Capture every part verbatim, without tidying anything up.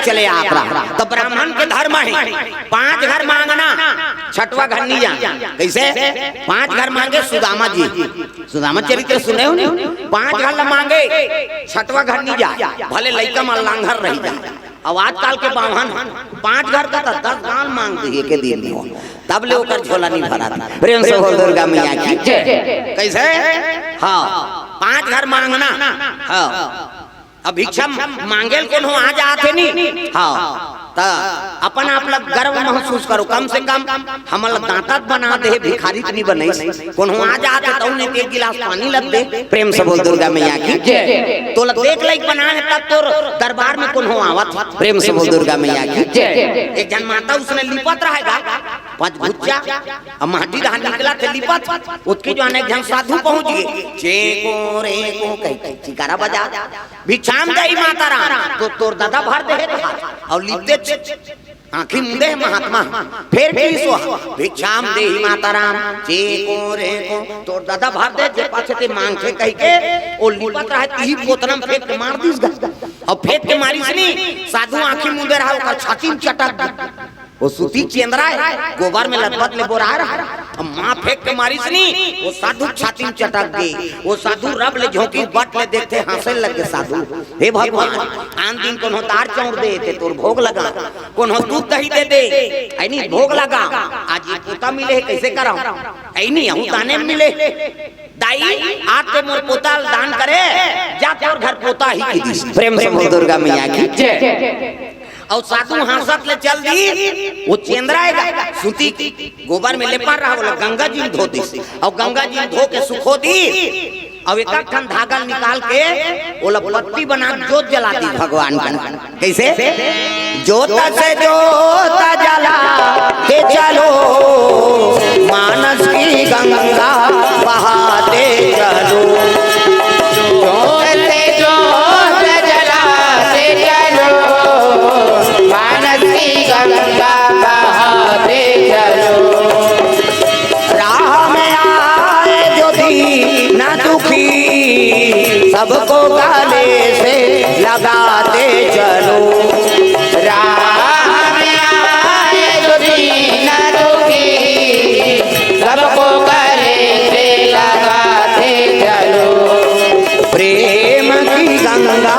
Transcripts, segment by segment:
चले आत रहा। त ब्राह्मण के धर्म हे, पांच घर मांगना, छठवा घर नहीं जाना। कइसे? पांच घर मांगे सुदामा जी, सुदामा चरित्र सुने हो नहीं? पांच घर ला मांगे, छठवा घर नहीं जाय, भले लइका मन लांघर रही जाय। अब आजकल के बाम्हन पांच घर का त दस गांव मांग दिही एके दिन में, तब ले ओकर झोला नहीं भरत। प्रेम से बोल दुर्गा मैया की जय। कइसे? हाँ, पांच घर मांगना। हाँ, अब भिक्षा मांगे ल कोनो आ जात हे नी। हाँ, त अपन आप ला गर्व महसूस करो, कम से कम हमन ला दांता त बना दे, भिखारी त नहीं बनइस। कोनो आ जात हे त उन्हें एक गिलास पानी ल दे। प्रेम से बोल दुर्गा मैया की जय। तोला देख लाइक बना हे तब तोर दरबार में कोनो आवत हे। प्रेम से बोल दुर्गा मैया की जय। एक झन माता उसने लिपत रहे गा पंचभुजा, अब माटी डहर निकलत हे लिपत, ओतके जोन एक झन साधु पहुंच गे, चेंको रेंको कहि के चिकारा बजा, भिक्षाम देहि माता राम, त तोर ददा भर दे हे त हाथ, अउ लिपते आंखी मुंदे हे महात्मा, फेर कहिस ओ, भिक्षाम देहि माता राम, चेंको रेंको, तोर ददा भर दे, जे पाछे ते मांगथे कहि के, ओ लिपत रहे, तिही पोतना म फेंक के मार दिस गा। अउ फेंक के मारिस नी, साधु आंखी मुंदे रहा, ओकर छाती म चटक गे। ओ सूती चेंदरा हे, गोबर में लदबद ले बोराय रहा। अब मां फेंक के मारिस नी, ओ साधु छाती म चटक गे। ओ साधु रब ले झोंकिस, बट ले देखथे, हंसे लगे साधु। हे भगवान, आन दिन कोनो दार चाउर दे देते, तोर भोग लगा, कोनो दूध दही दे दे, अइनी भोग लगा। आज ये पोता मिले हे, कइसे करंव? अइनी अहू दाने मिले। दाई, आज ते मोर पोता ल दान करे, जा तोर घर पोता ही कहि दिस। प्रेम से बोल दुर्गा मैया की जय। अउ साधु हांसत ले चल दिस, ओ चेंदरा हे गा, सूती गोबर में लेपा रहा, ओला गंगा जी म धो दिस, अउ गंगा जी म धो के सुखो दिस, अउ एक ठन धागा निकाल के ओला पत्ती बना जोत जला दिस भगवान का। कइसे? जोत से जोत जलाते चलो, मानस की गंगा बहाते चलो। जोत से जोत जलाते चलो, मानस की गंगा बहाते चलो। राह में आए जो दीन दुखी, सबको गले से लगाते चलो। राह में आए जो दीन दुखी, सबको गले से लगाते चलो। प्रेम की गंगा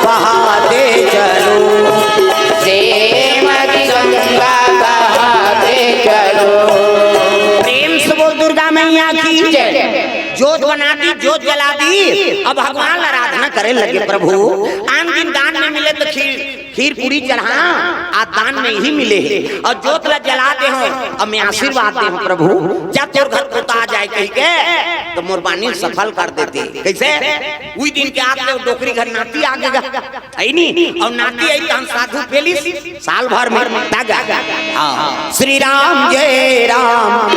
बहाते चलो। प्रेम की गंगा बहाते चलो। प्रेम से बोल दुर्गा मैया की जय। जोत बना दिस, जोत जला दिस। अब भगवान आराधना करे लगे, प्रभु, आन दिन दान में मिले त खीर, खीर पूरी चढ़ा, आज दान में इही मिले हे। अउ जोत ला जला दे हंव, अब मैं आशीर्वाद दे हंव, प्रभु, जा तोर घर पोता आ जाय कहि के, त मोर बानी सफल कर देते। कइसे? उही दिन के आत ले डोकरी घर नाती आ गे गा। अइनी, अउ नाती अइस तहन साधु पेलिस, साल भर में तगा। हाँ। श्री राम जय राम,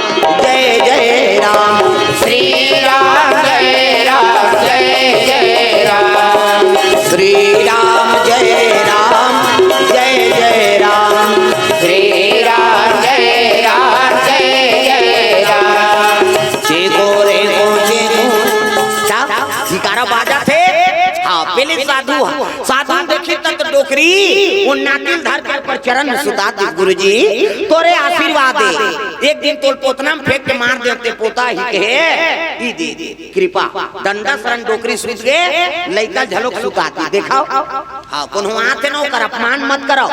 जय जय राम। श्री राम जय राम, जय जय राम। श्री राम जय राम, जय जय राम। श्री राम जय राम, जय जय राम। चेंको रेंको चेंको। सा-, जयकारा बाजत हे। हाँ, पेलिस साधु, साधु देखिस त डोकरी, ओ नाती ल धर के ओकर चरण में सुता दिस, गुरुजी, तोरे आशीर्वाद हे, एक दिन तोल पोतना में फेंक के मार देते, पोता ही कहे, ई दे दे, कृपा। डंडा सरन डोकरी सुत गे, लइका ल घलोक सुता दिस, देखव। हाँ, कोनो आथे न, ओकर अपमान मत करव।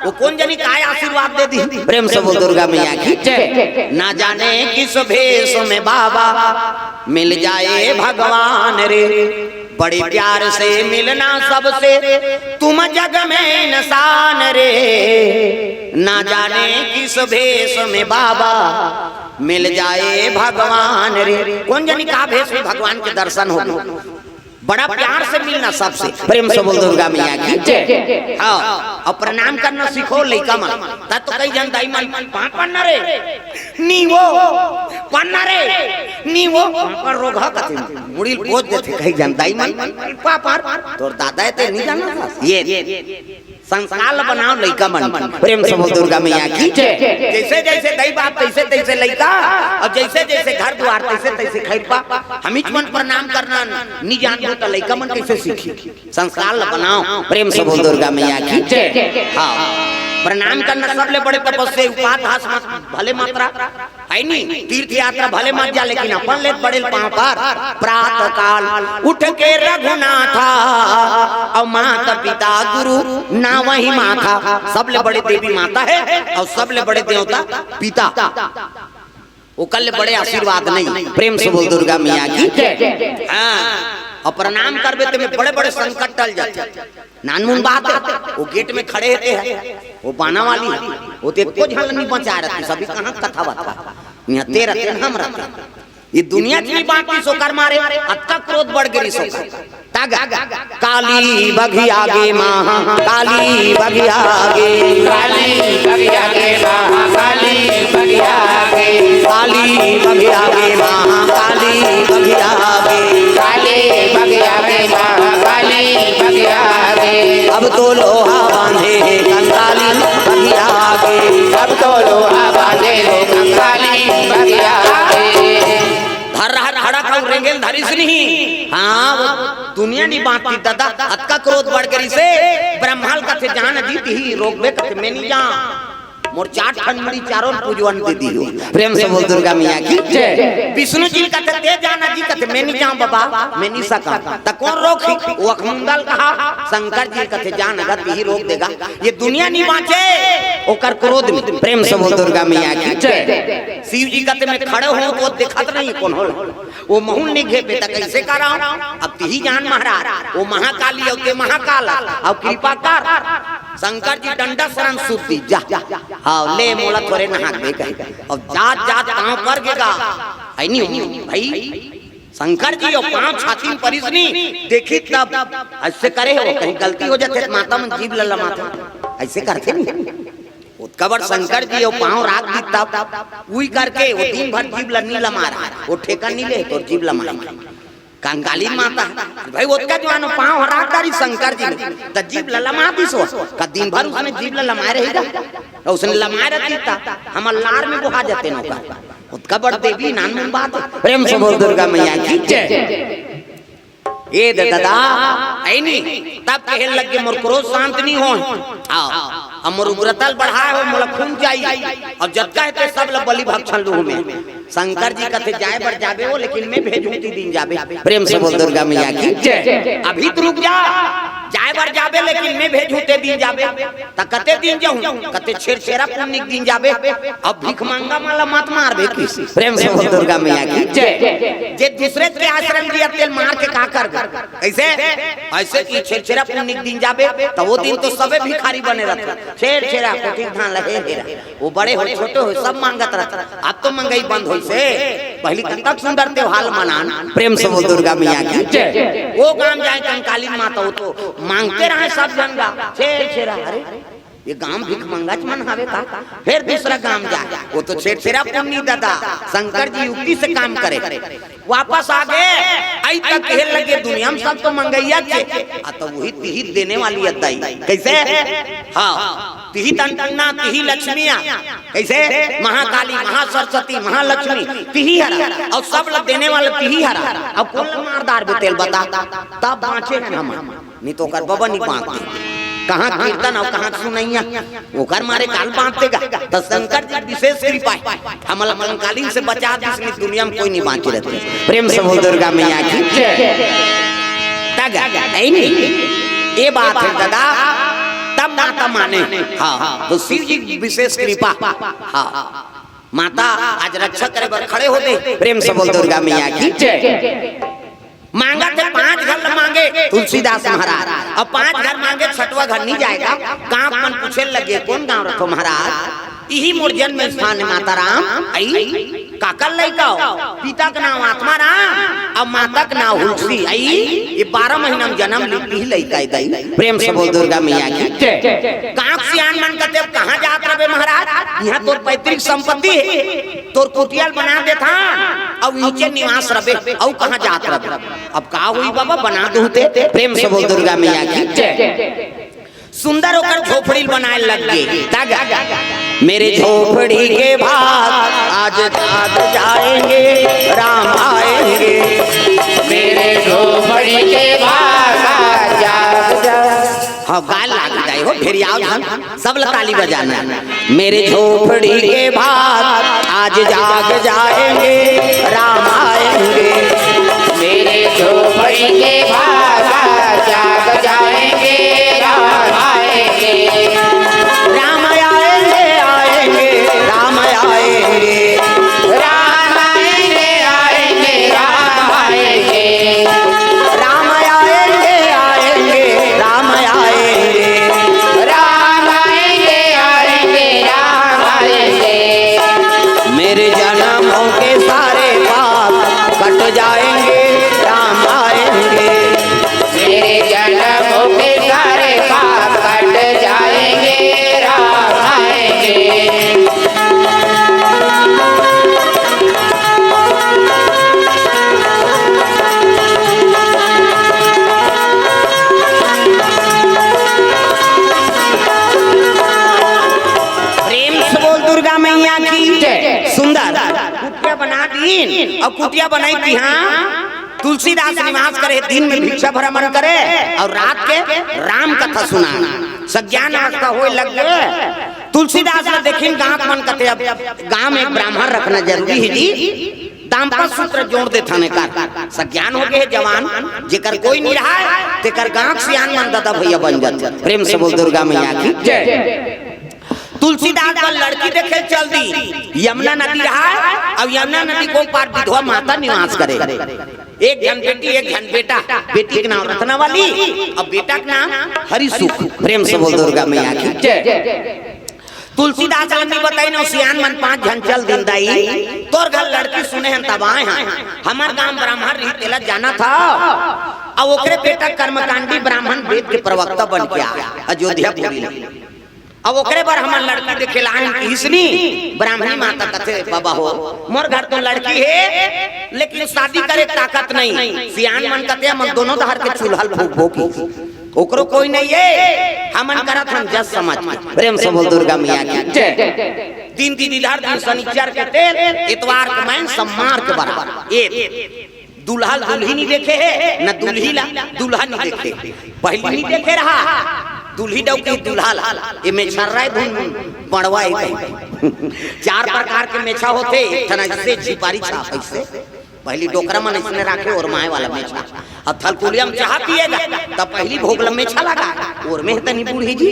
ओ कोन जनी काय आशीर्वाद दे दिस। प्रेम से बोल दुर्गा मैया की जय। ना जाने किस भेष में बाबा मिल जाए भगवान रे, बड़े प्यार से मिलना सबसे तुम जग में इंसान रे। ना जाने किस भेष में बाबा मिल जाए भगवान रे। कोन जनी का भेष में भगवान के दर्शन होगे। बड़ा प्यार से मिलना सबसे। प्रेम से बोल दुर्गा मैया की जय। हाँ, अउ प्रणाम करना सीखो लइका मन। त तो कई झन दाई मन, "पाँव पर ना रे, नी वो, पर ना रे, नी वो।" पाँव पर रोगहा कथे, मुड़ी ल बोज देथे कई झन दाई मन, "पाँव पर, तोर दादा हे ते नहीं जानत हस?" ये संस्कार ल बनाव लइका मन के। प्रेम से बोल दुर्गा मैया की जय। जइसे जइसे दई बाप तइसे तइसे लइका, अउ जइसे जइसे घर दुवार तइसे तइसे खइरपा। हमीच मन प्रणाम करना नी जानबो त लइका मन कइसे सीखही? संस्कार ल बनाव। प्रेम से बोल दुर्गा मैया की जय। हाँ, प्रणाम करना सबले बड़े तपस्या, उपात हास मत भले मात्रा, हइ नी? तीर्थ यात्रा भले मत जा, लेकिन अपन ले बड़े पाँव पर प्रातः काल उठ के रघुनाथा, अउ माता पिता गुरु नावहि माथा। सबले बड़े देवी माता हे अउ सबले बड़े देवता पिता, ओकर ले बड़े आशीर्वाद नहीं। प्रेम से बोल दुर्गा मैया की जय। हाँ, अउ प्रणाम करबे त में बड़े बड़े संकट टल जाथे। नानमुन बात हे, वो गेट में खड़े रहते हैं, वो बाना वाली हे, वो तो एको झन ल नी बचा रहती, सभी कहाँ कथा बता, यहाँ ते रहते हैं, हम रहते हैं। ये दुनिया की बात की सोकर मारे, अतका क्रोध बढ़ गे रिहिस ओकर। तग काली बघिया गे माँ, काली बघिया गे, काली बघिया गे माँ, काली बघिया गे, काली बघिया गे माँ, काली बघिया गे, काली बघिया गे माँ, काली बघिया गे। अब तो लोहा बांधे हे कंकाली बघिया गे, अब तो लोहा बांधे हे कंकाली बघिया गे। धर रहा खड़ा का रेंगेल धरिस नहीं। हाँ, वो दुनिया नी बांचती दादा, अतका क्रोध बढ़ गे रिहिसे, ब्रह्मा ल कथे जान जी तिही रोकबे कथे में नी जांव। मोर चार ठन मुड़ी चारों ल पूजवन दे दियो। प्रेम से बोल दुर्गा मैया की जय। विष्णु जी ल कथे ते जान जी कथे में नी जांव बाबा, में नी सकंव। त कोन रोकही? वो अखमुंदा ल कहा, शंकर जी ल कथे जान गा तिही रोक देगा। ये दुनिया नी बांचे ओकर क्रोध में। प्रेम से बोल दुर्गा मैया की जय। शिव जी कथे में खड़े हों त देखत नहीं कोन हो। वो महूं ल नी घेपे त कइसे करंव? अब तिही जान महाराज, वो महाकाली अउ ते महाकाल, अउ कृपा कर। शंकर जी डंडा सरन सूत दिस, जा। हाँ, ले मोला थोरे नहाक दे कहे। अब जात जात पाँव पर गे गा। हइ नी भई, शंकर जी वो पाँव छाती में परिस नी, देखिस तब अइसे करे हे वो, कहीं गलती हो जाथे त माता मन जीभ ल लमाथे, अइसे करथे नी। ओतका बड़ शंकर जी वो पाँव राख दिस तब, उही करके वो दिन भर जीभ ल नी लमाय रहा, वो ठेका नी ले, तोर जीभ लमाय। कंकाली माता, भई ओतका जुवार पाँव ह राख डारिस शंकर जी ने, त जीभ ल लमा दिस वो, का दिन भर उसने जीभ ल लमाय रही गा, त उसने लमाय रहतिस त हमर लार में बोहा जातेन ओकर। ओतका बड़ देवी नानमुन बात हे। प्रेम से बोल दुर्गा मैया की जय। ए दे ददा, हइ नी, तब कहे लग गे मोर क्रोध शांत नी होय। हाँ, अब मोर उग्रता ल बढ़ाय हो, मोला खून चाही। अउ जतका हे ते सब ल बलि भक्षण लूहूं में। शंकर जी कथे जाय बर जाबे वो, लेकिन में भेजहूं ते दिन जाबे। प्रेम से बोल दुर्गा मैया की जय। अभी त रुक जा, जाय बर जाबे लेकिन में भेजहूं ते दिन जाबे। त कते दिन जाहूं? कथे छेरछेरा पुन्नी के दिन जाबे। अब भीख मांगा मन ल मत मारबे कहिस। प्रेम से बोल दुर्गा मैया की जय। जे दूसरे के आश्रम जिही तेला मार के का करबे? कइसे? अइसे कि छेरछेरा पुन्नी के दिन जाबे, त वो दिन तो सबे भिखारी बने रहथे। छेरछेरा कोठी धान ल हेर हेरा, वो बड़े होय छोटे होय सब मांगत रहथे। अब तो मंगई बंद होइसे, पहिली कतका सुंदर त्योहार मनान। प्रेम से बोल दुर्गा मैया की जय। वो गांव जाय कंकाली माता, वो तो मांगते रहय सब झन गा, छेरछेरा। अरे, ये गांव भीख मंगाच मन हावे का? फेर दूसरा गांव जाय, वो तो छेरछेरा पुन्नी ददा, शंकर जी युक्ति से काम करे। वापस आ गे, अइस त कहे लगे दुनिया में सब तो मंगइयाच हे, आ त उही तिही देने वाली अस दाई। कइसे? हाँ, तिही त अन्नपूर्णा, तिही लक्ष्मी आ। कइसे? महाकाली, महासरस्वती, महालक्ष्मी, तिही हरा। अउ सब ल देने वाला तिही हरा। अब कोन ल मार डारबे तेला बता? तब बांचे हन हम। नी तो ओकर बबा नी बांचते। कहाँ कीर्तन अउ कहाँ सुनइया, ओकर मारे काल बांचते गा। त शंकर जी के विशेष कृपा हे, हमला कंकालिन से बचा दिस, नी दुनिया में कोई नी बांचे रहते। प्रेम से बोल दुर्गा मैया की जय। तग, हइ नी? ये बात हे ददा, तब माता माने। हाँ, त शिव जी के विशेष कृपा। हाँ, माता आज रक्षा करे बर खड़े हो दे। प्रेम से बोल दुर्गा मैया की जय। मांगथे पांच घर ल मांगे तुलसीदास महाराज, अउ पांच घर मांगे, छठवां घर नी जाय गा। गांव मन पूछे लगे, कोन गांव रथो महाराज? इही मोर जन्म स्थान हे माता राम। अई काकर लइका हो? पिता के नांव आत्मा राम अउ माता के नांव हुलसी। अई ये बारह महीना में जन्म ली, इही लइका हे दाई। प्रेम से बोल दुर्गा मैया की जय। गांव के सियान मन कथे, अब कहाँ जात रबे महाराज? इहाँ तोर पैतृक संपत्ति हे, तोर कुटिया ल बना देथन, अउ इहेंच निवास रबे, अउ कहाँ जात रबे? अब का होही बाबा, बना दूहूं ते। प्रेम से बोल दुर्गा मैया की जय। सुंदर ओकर झोपड़ी बनाए लग गे। का गा? मेरे झोपड़ी के भाग आज जाग जाएंगे, राम आएंगे। मेरे झोपड़ी के भाग आज जाग जाए। हाँ, गाय लाग जाए हो, फिर आओ हम सब ला ताली बजाना। मेरे झोपड़ी के भाग आज जाग जाएंगे, राम आएंगे। मेरे झोपड़ी के भाग आज जाग जाएंगे, राम आएंगे। राम आएंगे, आएंगे, राम आएंगे। राम आएंगे, आएंगे, राम आएंगे। राम आएंगे, आएंगे, राम आएंगे। राम आएंगे, आएंगे, राम आएंगे। मेरे जन्मों के सारे पाप कट जाएंगे, राम आएंगे। मेरे जन्मों के सारे पाप कट जाएंगे, राम आएंगे। प्रेम से बोल दुर्गा मैया की जय। सुंदर कुटिया बना दीन अउ कुटिया बनाई कि हाँ, तुलसीदास निवास करे, दिन में भिक्षा भ्रमण करे अउ रात के राम कथा सुनाए। सज्ञान अवस्था होए लग गे। तुलसीदास ला देखिन गाँव के मन कथे, अब गाँव में एक ब्राह्मण रखना जरूरी हे जी। दाम्पत्य सूत्र जोड़ देथन एकर। सज्ञान हो गे हे जवान, जेकर कोई नइ रहय, तेकर गाँव के सियान मन ददा भइया बन जाथे। प्रेम से बोल दुर्गा मैया की जय। तुलसीदास बर लड़की देखे चल दी। यमुना नदी रहय, अउ यमुना नदी के ओ पार विधवा माता निवास करे। एक झन बेटी, एक झन बेटा। बेटी के नाम रत्नावली अउ बेटा के नाम हरिसुख। प्रेम से बोल दुर्गा मैया की जय। तुलसीदास ला नइ बताइन, ओ सियान मन पांच झन चल दिन दाई, तोर घर लड़की सुने हन तब आए हन। हमर गांव ब्राह्मण रही, तेला जानथव। अउ ओकरे बेटा कर्मकांडी ब्राह्मण, वेद के प्रवक्ता बन के आय अयोध्यापुरी ले। अब ओकरे बर हमन लड़की देखे ला आए हन किहिस नी। ब्राह्मणी माता कथे, बाबा हो, मोर घर तो लड़की हे, लेकिन शादी करे ताकत नहीं। सियान मन कथे, हमन दोनों डहर के चूल्हा ल फूकबो कि ओकरो कोई नहीं हे, हमन करत हन जस समझ के। प्रेम से बोल दुर्गा मैया की जय। दिन दीदी धर दिन शनिचर के तेल, एतवार के मैन, सोमवार के बरात। ए दूल्हा ल दूल्ही नइ देखे हे, न दूल्ही ला दूल्हा नइ देखे। पहिली नइ देखे रहा दूल्ही डौकी दूल्हा ला। ए मेछर्रा ए धुन बड़वा ए कहीं। चार प्रकार के मेछा होथे, एक ठन अइसे झिपारी छाप अइसे। पहिली डोकरा मन अइसने राखे ओरमाए वाला मेछा। अब थलकुलिया में चाहा पिएगा, तब पहिली भोग ल मेछा लगा, ओरमे तनी बूढ़ी जी।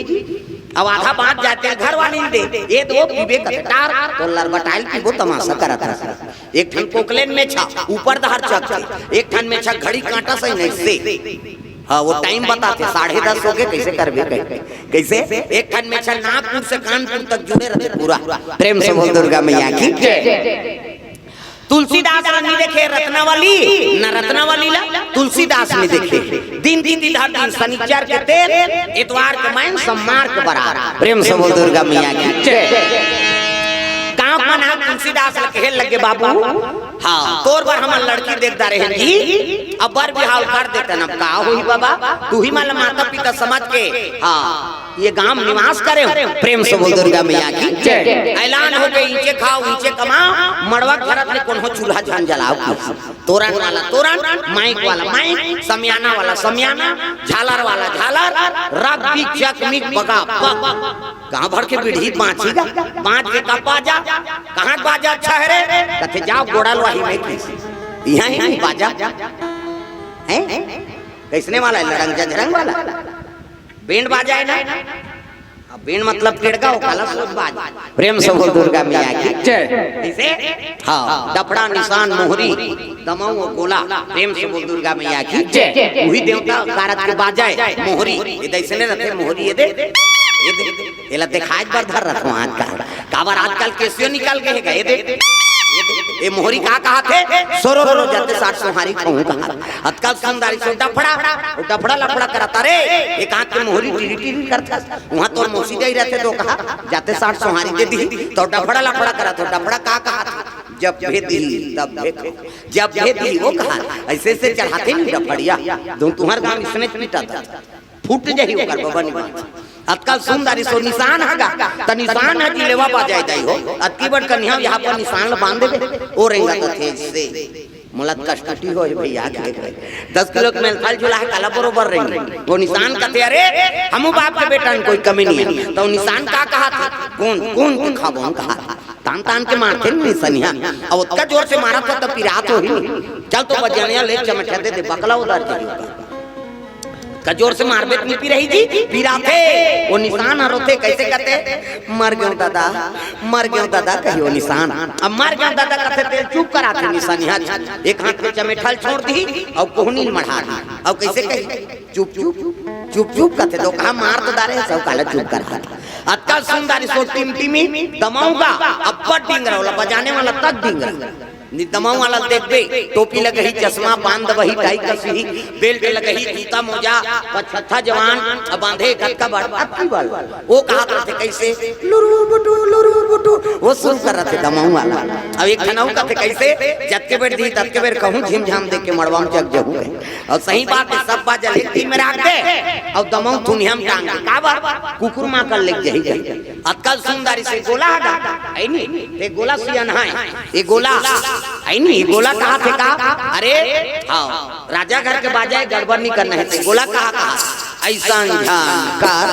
अब आधा बाँच जाथे घर वाली ल दे, ए दो पीबे कथे टार, तो लरबटाइल पीबो तमाशा करत रहे। एक ठन कोकलेन मेछा, ऊपर डहर चघथे, एक ठन मेछा घड़ी कांटा सही नहीं से। हाँ, वो टाइम बताथे, साढ़े दस हो गे, कइसे करबे कहि। कइसे? एक ठन मेछा नागपुर से कानपुर तक जुड़े रहिथे पूरा। प्रेम से बोल दुर्गा मैया की जय। तुलसीदास ला नइ देखे रत्नावली, न रत्नावली ला तुलसीदास नइ देखे। दिन दीदी धर दिन शनिचर के तेल, एतवार के मैन, सोमवार के बरात। प्रेम से बोल दुर्गा मैया की जय। गाँव के मन ह तुलसीदास ला कहे लगे, बाबू, हाँ, तोर बर हमन लड़की देख डारे हन जी, अब बर बिहाव कर देतन, अब का होही बाबा, तुही मन ला माता पिता समझ के, हाँ, ये गाँव निवास करे हो। प्रेम से बोल दुर्गा मैया की जय। ऐलान हो गे, इंचे खाव, इंचे कमाव, मड़वा के भरत ले कोनो चूल्हा झन जलाव की। तोरन वाला तोरन, माइक वाला माइक, समियाना वाला समियाना, झालर वाला झालर, रग बिग चक मिक बगा बग। गाँव भर के पीढ़ी बाँची गा, बाँच के का बाजा, कहाँ के बाजा अच्छा हे रे? कथे जाव गोड़ा लोहाई में की। इहाँ ही बाजा। हैं? कइसने वाला हे? लड़ंग जझरंग वाला? बैंड बाजा हे ना? अब बैंड मतलब टेड़का हो, काला सोच बाज। प्रेम से बोल दुर्गा मैया की जय। कइसे? हाँ, डफड़ा, निसान, मोहरी, दमऊ अउ गोला। प्रेम से बोल दुर्गा मैया की जय। उही देवता कारत के बाजा हे, मोहरी। ए दे अइसने रथे मोहरी, ए दे, ए दे, एला देखाए बर धर रथों आजकल। काबर आजकल केसियो निकल गे हे गा, ए दे, ए दे, ए मोहरी का कहाथे? सोरो रो रो जाते साठ सोहारी कहूँ कहा। आजकल सुंदरी सो डफड़ा, ओ डफड़ा लफड़ा करत हे रे, एक हाथ के मोहरी टिरी टिरी करत हे। उहाँ तोर मौसी दाई रहिथे तो कहा, जाते साठ सोहारी दे दिही, तो डफड़ा लफड़ा करत हो, डफड़ा का कहाथे? जब भेद दिही, तब भेद, जब भेद दिही, वो कहा, अइसे अइसे चढ़ाथे नहीं डफड़िया, तुँहर गाँव अइसने पीटथे। फूट जाही ओकर बबा निमाच। अतका सुंदर इसो निशान हगा, त निशान ह जिलेवा बा जाय दाई हो। अतकी बड़ कन्या यहाँ पर निशान ल बांध देबे, ओ रेंगा त तेज से। मोला कष्टटी होय भैया के। दस किलो के मेल फल झुला है, काला बरोबर रेंगे। वो निशान कथे, "अरे, हमू बाप के बेटा न, कोई कमी नहीं है।" तो निशान का कहा था? "कौन, कौन के खाबो?" कहा था। तान, तान के मारथे न निसनिया। अब ओतका जोर से मारा था, तब पिरात होही। चल तो बजनिया ले चमचा दे दे, बकला उधर जाही। का जोर से मारबे त नइ पिरही जी, पिराथे। वो निशान हर होथे, कैसे कथे, "मर गयो दादा, मर गयो दादा," कही वो निशान। अब "मर गयो दादा" कथे, तेल चुप कराथे निशानिया। एक हाथ के चमेठल छोड़ दी और कोहनी ल मढ़ा दी। और कैसे कही, "चुप, चुप, चुप, चुप," कथे, तो कहा, "मार तो डारे, सब काला चुप करा।" अतका सुंदर इसो टिमटिमी दमाऊंगा, अब बड़ डिंगरा वाला, बजाने वाला तक डिंगरा। नितमऊ वाला देखबे, टोपी लगही, चश्मा बांध दबही, टाई कसही, बेल्ट लगही, जूता मोजा, पछत्था जवान, अब बांधे कतका बड़, अतकी बड़। वो कहत रथे कैसे, "लुरु बुटु, लुरु बुटु," वो शुरू कर रथे दमऊ वाला। अब एक ठन अउ कथे कैसे, "जतके बेर दी, ततके बेर कहूँ, झिमझाम दे के मड़वा में चक जहूँ।" और सही बात है, सब बात जलेती में राख दे, और दमऊ थुनिया में टांग दे। काबर? कुकुर माँ कर ले जही जही। अतका सुंदर इसे गोला हगा, है नी? ते गोला सियन है, ये गोला, है नी? ये गोला कहा थे का? अरे, हाँ, राजा घर के बाजा है, गड़बड़ नहीं करना है। ते गोला कहा, कहा, "ऐसा ध्यान कर,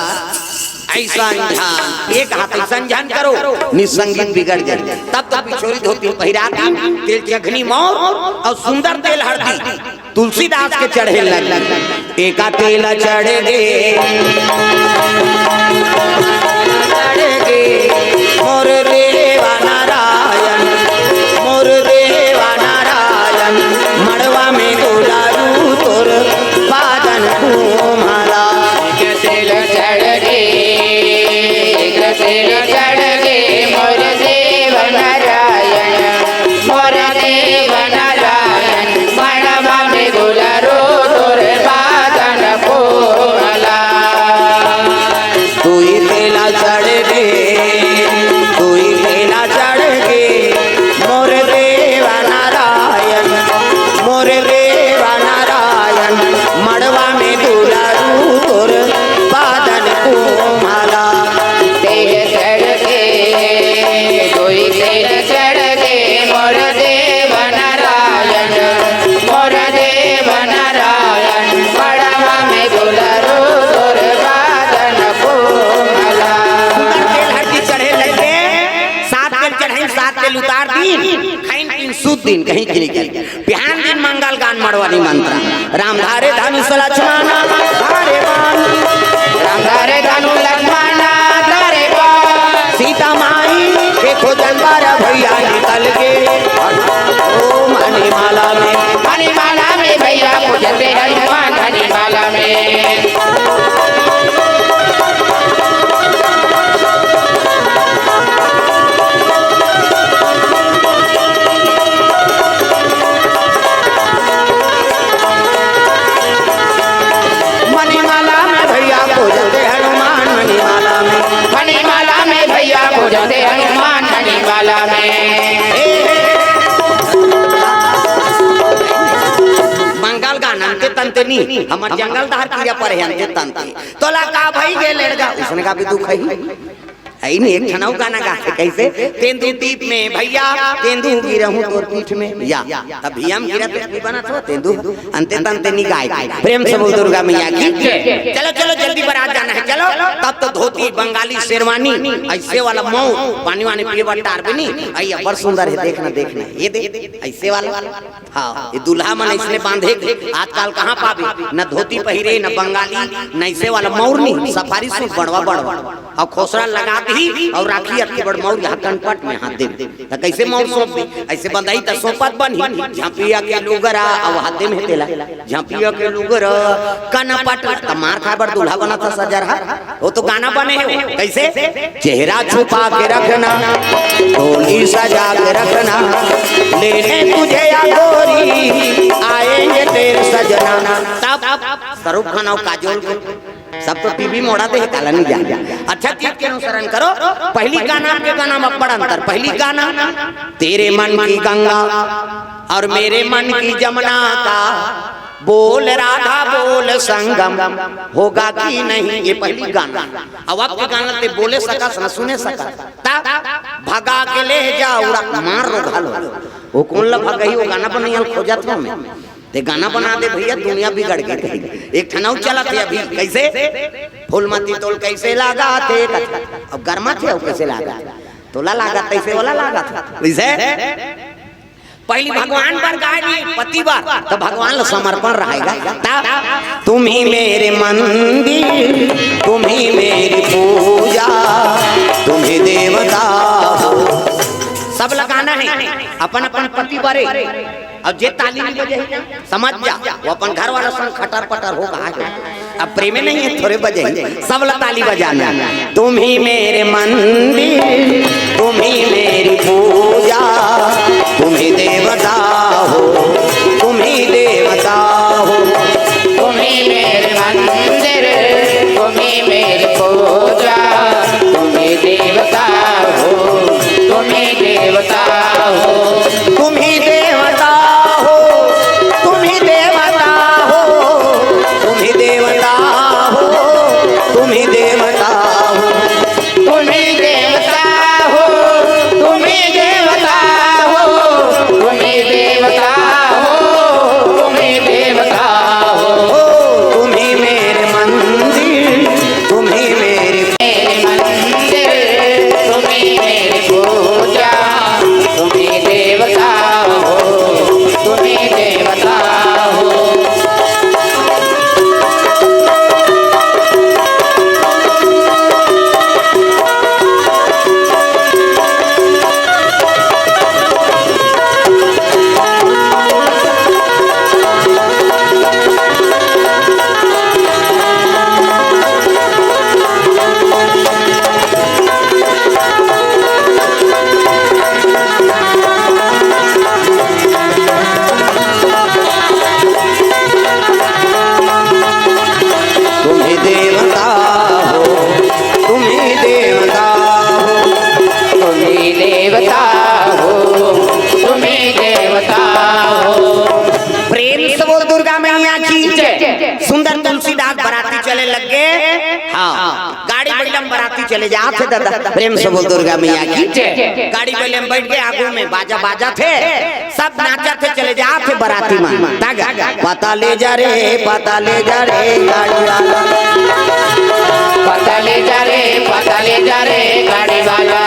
ऐसा ध्यान।" ये कहा था, "ऐसा ध्यान करो, निसंगीत बिगड़ जाए।" तब तो पिछोरी धोती पहिरा दी, तेल चखनी मौर और सुंदर तेल हरदी। तुलसीदास के चढ़े लग, एका तेल चढ़ गे, चढ़ गे, मोर देवा नारायण, मोर देवा नारायण, मड़वा में गोलारू तोर पादन कुम्हला। तेल चढ़ गे, तेल चढ़ गे, मोर देव नारायण, मोर देव नारायण, मड़वा में गोलारू तोर पादन कुम्हला। दुई तेला चढ़ गे, दुई तेला चढ़ गे, मोर देवा नारायण, मोर देवा नारायण, मड़वा में दुलारू तोर पादन कुम्हला। तेल चढ़ गे, दुई तेल चढ़ गे, मोर देवा नारायण, मोर देव नारायण, मड़वा में दुलारू तोर पादन कुम्हला। सुंदर तेल हरदी चढ़े लगे, सात तेल चढ़ाइन, सात तेल उतार दीन, खाइन पीन सुत दीन, कहीं की नहीं कहीं। बिहान दिन मंगल गान मड़वा निमंत्रण। राम धारे धनुष लक्ष्मण धारे बाण। राम धारे धनु लक्ष्मण धारे बाण। सीता माई के खोजन बर भैया निकल गे। ओ मणिमाला में। मणिमाला में भैया खोजते हनुमान मणिमाला में। मणिमाला में भैया खोजते हनुमान मणिमाला में। मणिमाला में भैया खोजते हनुमान मणिमाला में। मंगल गान अंते तंते नी, हमर जंगल दहार किरा परे अंते तंते। तोला का भई गे लेड़गा, उसने का भी दुख है। है नी, एक ठन अउ गाना गाथे, कैसे? तेंदू दीप में भैया, तेंदू गिरहूं तोर पीठ में। या, तब भैया हम गिरा तो नहीं बना था, तेंदू, अंते तंते नहीं गाए। प्रेम से बोल दुर्गा मैया की। चलो, चलो, जल्दी बारात जाना है, चलो। तब तो धोती, बंगाली शेरवानी, ऐसे वाला मऊ, पानी वानी पिए बर टार भी नहीं। आई, अब्बड़ सुंदर है, देखना, देखना, ये देख, ऐसे वाला। हाँ, ये दूल्हा मन इसने बांधे के, आजकल कहाँ पाबे, न धोती पहिरे, न बंगाली, न ऐसे वाला मौरनी, सफारी सूट बड़वा बड़वा, और खोसरा लगा दी, और राखी अतकी बड़ मौर यहाँ कनपट में हाथ दे, त कैसे मौर सौंप दे? ऐसे बंधाई त सौंपत बनही, झांपिया के लुगरा, और हाथे में तेला, झांपिया के लुगरा, कनपट, त मार खाए बर दूल्हा बना था सजरहा। वो तो गाना बने है वो। कैसे? चेहरा छुपा के रखना, डोली सजा के रखना, लेने तुझे या गोरी, आएंगे तेरे सजना। तब शाहरुख खान और काजोल के सब तो टीवी मोड़ा दे, काला नहीं जान। अच्छा चीज के अनुसरण करो। पहली गाना के गाना में बड़ा अंतर। पहली गाना तेरे मन की गंगा और मेरे मन की जमुना का बोल राधा बोल संगम होगा कि नहीं, ये पहली गाना। अब आपके गाना ते बोले सकस न सुने सकस, ता भगा के ले जाओ रा-, मार रो घालो। वो कौन ला भगही, वो गाना बनैया ल खोजत हँव मैं। ते गाना बना दे भैया, दुनिया बिगड़ गे कहीं। एक ठन अउ चलत हे अभी, कैसे? फूलमती तोल कैसे लागा थे, अब गरमा थे, अब कैसे लागा थे? तोला लागा तैसे वाला लागा था, वैसे? पहली भगवान बर गाय ली, पति बर, तो भगवान ला समर्पण रहेगा। तब तुम ही मेरे मंदिर, तुम ही मेरी पूजा, तुम ही देवता हो। सब लगाना है अपन अपन पति बरे। अब जे ताली नहीं बजे, समझ जा, वो अपन घर वाला संग खटर पटर हो कहा है। अब प्रेमे नहीं है, थोड़े बजे, सब ला ताली बजाना। तुम ही मेरे मंदिर, तुम ही मेरी पूजा, तुम ही देवता हो, तुम ही देवता हो। तुम ही मेरे मंदिर, तुम ही मेरी पूजा, तुम ही देवता हो, तुम ही देवता हो। तुम ही देवता हो, तुम ही देवता हो, तुम ही देवता हो, तुम ही देवता हो। तुम ही देवता हो, तुम ही देवता हो, तुम ही देवता हो, तुम ही देवता हो। तुम ही मेरे मंदिर, तुम ही मेरी मेरे मंदिर, तुम ही मेरी पूजा, तुम ही देवता हो, तुम ही देवता हो। तुम ही देवता हो, तुम ही देवता हो। तुम ही देवता हो, तुम ही देवता हो। प्रेम से बोल दुर्गा मैया की जय। सुंदर तुलसीदास बराती चले लग गे। हाँ, गाड़ी बइला म बराती चले जात हे दादा। प्रेम से बोल दुर्गा मैया की जय। गाड़ी बइला म बइठ के आगू में बाजा बाजत हे, सब नाचत हे, चले जात हे बराती मन। तागा, पता ले जा रे, पता ले जा रे, गाड़ी वाला। पता ले जा रे, पता ले जा रे, गाड़ी वाला।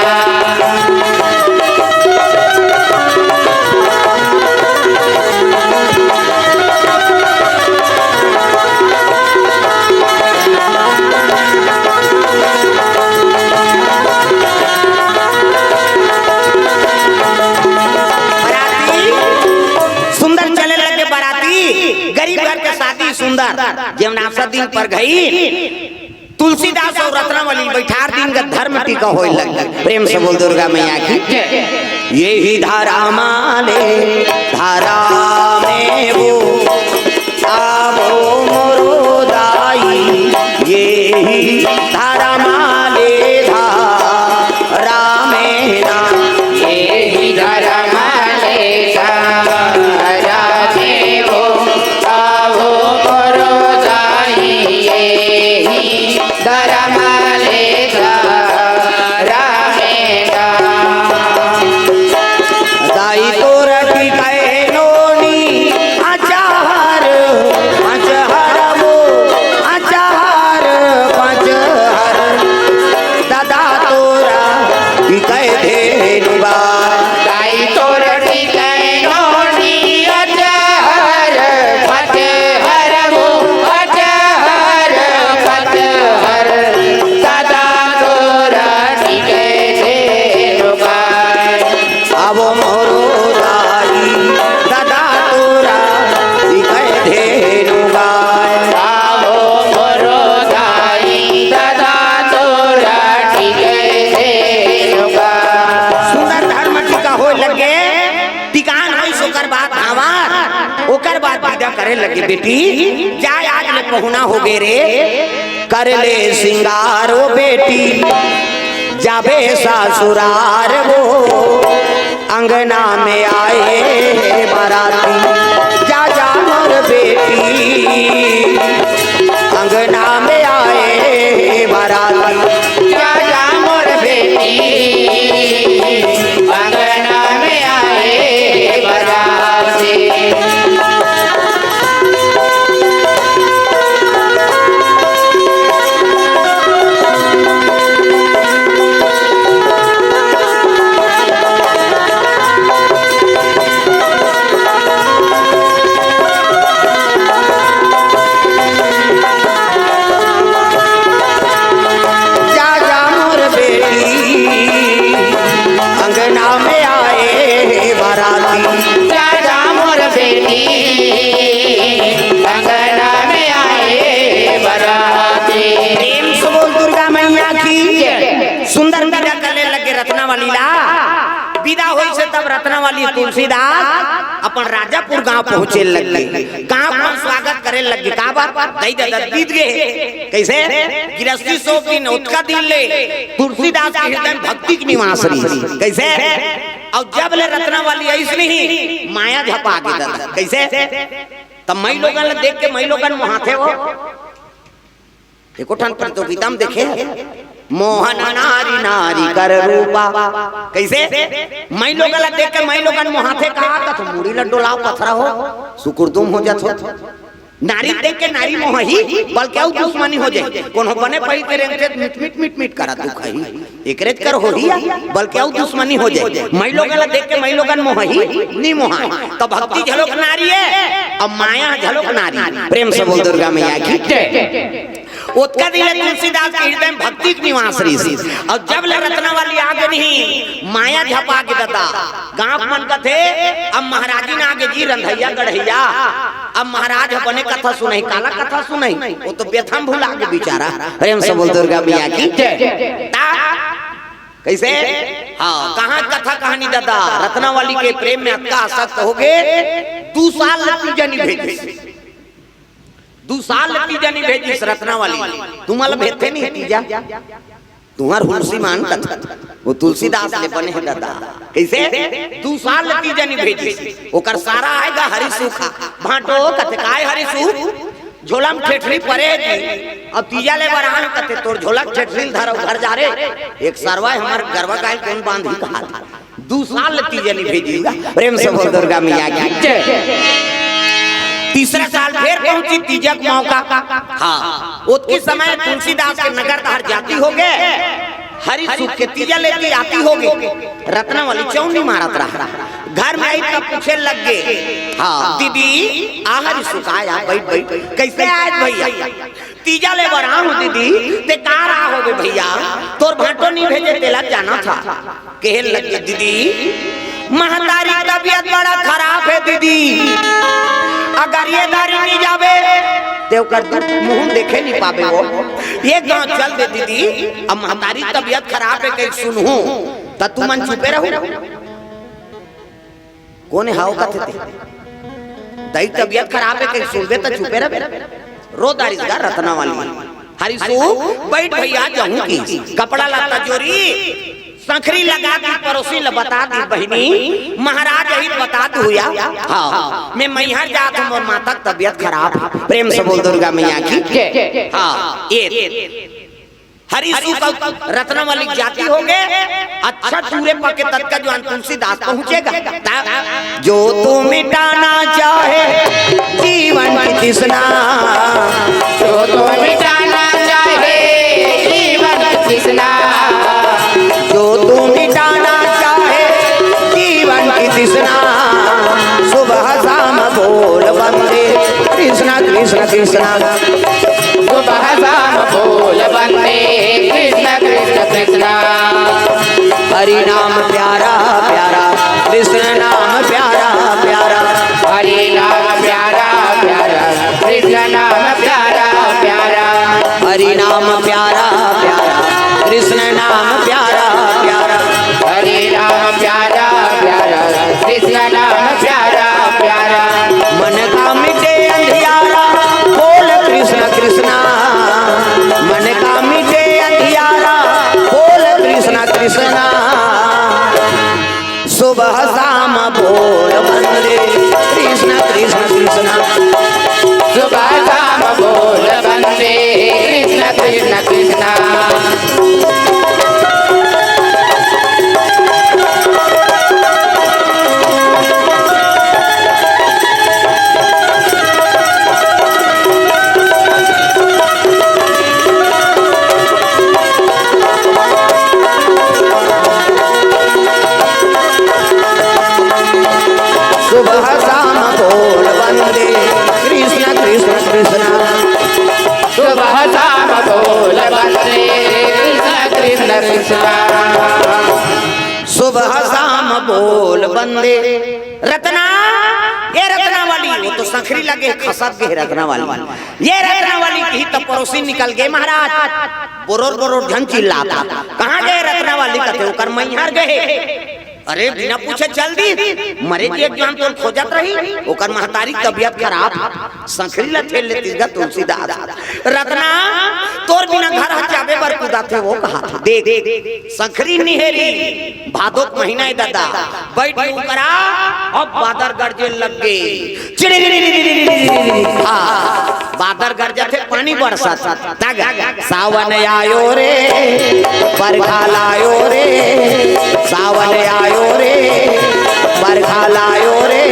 बराती सुंदर चले लगे, बराती गरीब घर के शादी सुंदर, जेवन आसा दिन पर गई। तुलसीदास अउ रत्नावली बइठार दिन का धर्म टीका होय लग। प्रेम से बोल दुर्गा मैया की। यही धरा माले धरा में वो आवो मोरो दाई, यही धरा माले धरा में ना। यही धरा माले धरा में वो आवो मोरो दाई, यही धरा माले धरा में ना। दाई तोर टिकै नोनी अचार, अचार वो, अचार, अचार। दादा तोर टिकै धेनु बा। दाई तोर टिकै नोनी अचार, अचार वो, अचार, अचार। दादा तोर टिकै धेनु बा। आवो मोरो दाई, दादा तोर टिकै धेनु गाय। आवो मोरो दाई, दादा तोर टिकै धेनु गाय। सुंदर धर्म टीका होय लगे, टिकान होइस ओकर बाद भांवर, ओकर बाद बिदा करे लगे, बेटी, जा आज ले पहुना होगे रे। कर ले सिंगार ओ बेटी, जाबे ससुरार वो, अंगना में आए बराती। जा जा मोर बेटी, अंगना में आए बराती। जा जा मोर बेटी, अंगना में आए बराती। जा जा मोर बेटी, अंगना में आए बराती। जा जा मोर बेटी, अंगना में आए बराती। प्रेम से बोल दुर्गा मैया की जय। सुंदर विदा करे लगे रत्नावली ला। विदा होइस तब रत्नावली तुलसीदास अपन राजापुर गांव पहुंचे लगे। गांव म स्वागत करे लगे। काबर? दई ददा बीत गे। कइसे? गिरस्ती सौ दिन, ओतका दिन ले तुलसीदास के हृदय में भक्ति के निवास रहिस। कइसे? अउ जब ले रत्नावली आइस नहीं, माया झपा गे ददा। कइसे? त माईलोगन ला देख के माईलोगन मोहाथे हो। एको ठन प्रतियोगिता म देखे, मोहन नारी नारी कर रूपा। कइसे? माईलोगन ला देख के माईलोगन मोहाथे, का कथे, मुड़ी ला डोलाव पथरा हो, सुकुरदुम हो जात हो। नारी देख के नारी मोहही, बल्कि अउ दुश्मनी हो जाय। कोनो बने पहिर के रेंगथे, मिट मिट मिट मिट करत दुखही। एकरेच कर होही या, बल्कि अउ दुश्मनी हो जाय। माईलोगन ला देख के माईलोगन मोहही, नी मोहाय। त भक्ति झलोक नारी ए, अउ माया झलोक नारी। प्रेम से बोल दुर्गा मैया की जय। ओतका दिन ले तुलसीदास के हृदय में भक्ति के निवास रहिस। अउ जब ले रत्नावली आगे नहीं, माया झपा गे ददा। गांव मन कथे, अब महाराजिन आगे जी रंधइया गढ़इया। अब महाराज ह बने कथा सुनही, काला कथा सुनही, ओ तो बेथा म भुला गे बिचारा। प्रेम से बोल दुर्गा मैया की जय। ता कइसे? हाँ, कहाँ कथा कहानी ददा, रत्नावली के प्रेम में अतका आसक्त हो गे, दू साल ले तीजा नी भेजिस। दू साल ले तीजा नी भेजिस रत्नावली। तुमन ला भेजथे नी तीजा? तुंहर हुलसी मान कथा। ओ तुलसीदास ले बने हे ददा। कइसे? दू साल ले तीजा नी भेजिस। ओकर सारा आय गा हरी सूखा। भांटो कथे, काय हरी सूख? झोला म ठेठरी परे हे जी। अब तीजा ले बर आन कथे, तोर झोला के ठेठरी ल धर अउ घर जा रे। एक सरवा हे हमर गरवा गाय ल कोन बांधही कहाथे। दू साल ले तीजा नी भेजिस गा। प्रेम से बोल दुर्गा मैया की जय। तीसरा साल फेर पहुंचिस तीजा के मौका। हाँ, ओतकी समय तुलसीदास के नगर डहर जाती हो गे। हरी सूख के तीजा लेती आती हो गे। रत्नावली चौनी मारत रहा। घर में आइस त पूछे लग गे, हाँ, दीदी, आ हरी सूख आय, बइठ, बइठ। कइसे आय भइया? तीजा ले बर आय हंव दीदी। ते का रहा होबे भइया, तोर भांटो नी भेजे तेला जानथस। कहे लग गे, दीदी, महतारी तबियत बड़ा खराब हे दीदी, अगर ये दारी नी जाबे ते ओकर दुख मुंह देखे नी पाबे। ओ एक गांव चल दे दीदी, अब महतारी तबियत खराब हे कहिके सुनहूं त तुमन चुपे रहू। कोन हव कथे ते? दई तबियत खराब हे कहिके सुनबे त चुपे रहबे। रो डारिस गा रत्नावली। हरी सूख, बइठ भइया, जाहूं कहिस। कपड़ा लत्ता जोरिस, संखरी लगा दिस, परोसिन ल बता दिस, बहिनी, महाराज आही त बता दुहू या। हाँ, मैं मैहर जात हंव, मोर माता के तबियत खराब हे। प्रेम से बोल दुर्गा मैया की जय। हाँ, ए हरी सूख अउ रत्नावली के जाती हो गे। अच्छा टूरे पाके ततका जुवार तुलसीदास पहुंचे गा। ता जो तू मिटाना चाहे जीवन की तृष्णा, जो तू मिटाना चाहे जीवन की तृष्णा, जो तू मिटाना चाहे जीवन की तृष्णा, सुबह शाम बोल वंदे कृष्णा कृष्णा कृष्णा। सुबह शाम बोल वंदे कृष्ण कृष्ण कृष्ण। हरि नाम प्यारा प्यारा, कृष्ण नाम प्यारा प्यारा। हरि नाम प्यारा प्यारा, कृष्ण नाम प्यारा प्यारा। बंदे। रतना, ये रतना वाली, वो तो संखरी लगे, खसत गे रतना वाली। ये रतना वाली कही त पड़ोसी निकल गे महाराज, बोरोर बोरोर झन चिल्लाता। कहाँ गे रतना वाली? कथे ओकर मैहर गे। अरे बिना पूछे चल दी, मरे जी एक जन तो खोजत रही, ओकर महतारी तबियत खराब, संखरी ला ठेल लेती गा तुलसीदास। रतना, तोर बिना घर ह जाबे बर कुदाथे वो कहा था। देख, संखरी निहेरी, भादो के महीना हे दादा, बैठ के उकरा, अब बादर गरजे लग गे। चिड़ी, हाँ, बादर गरजत हे, पानी बरसत हे। तग, सावन आयो रे, बरखा लायो रे, सावन आयो रे, बरखा लायो रे,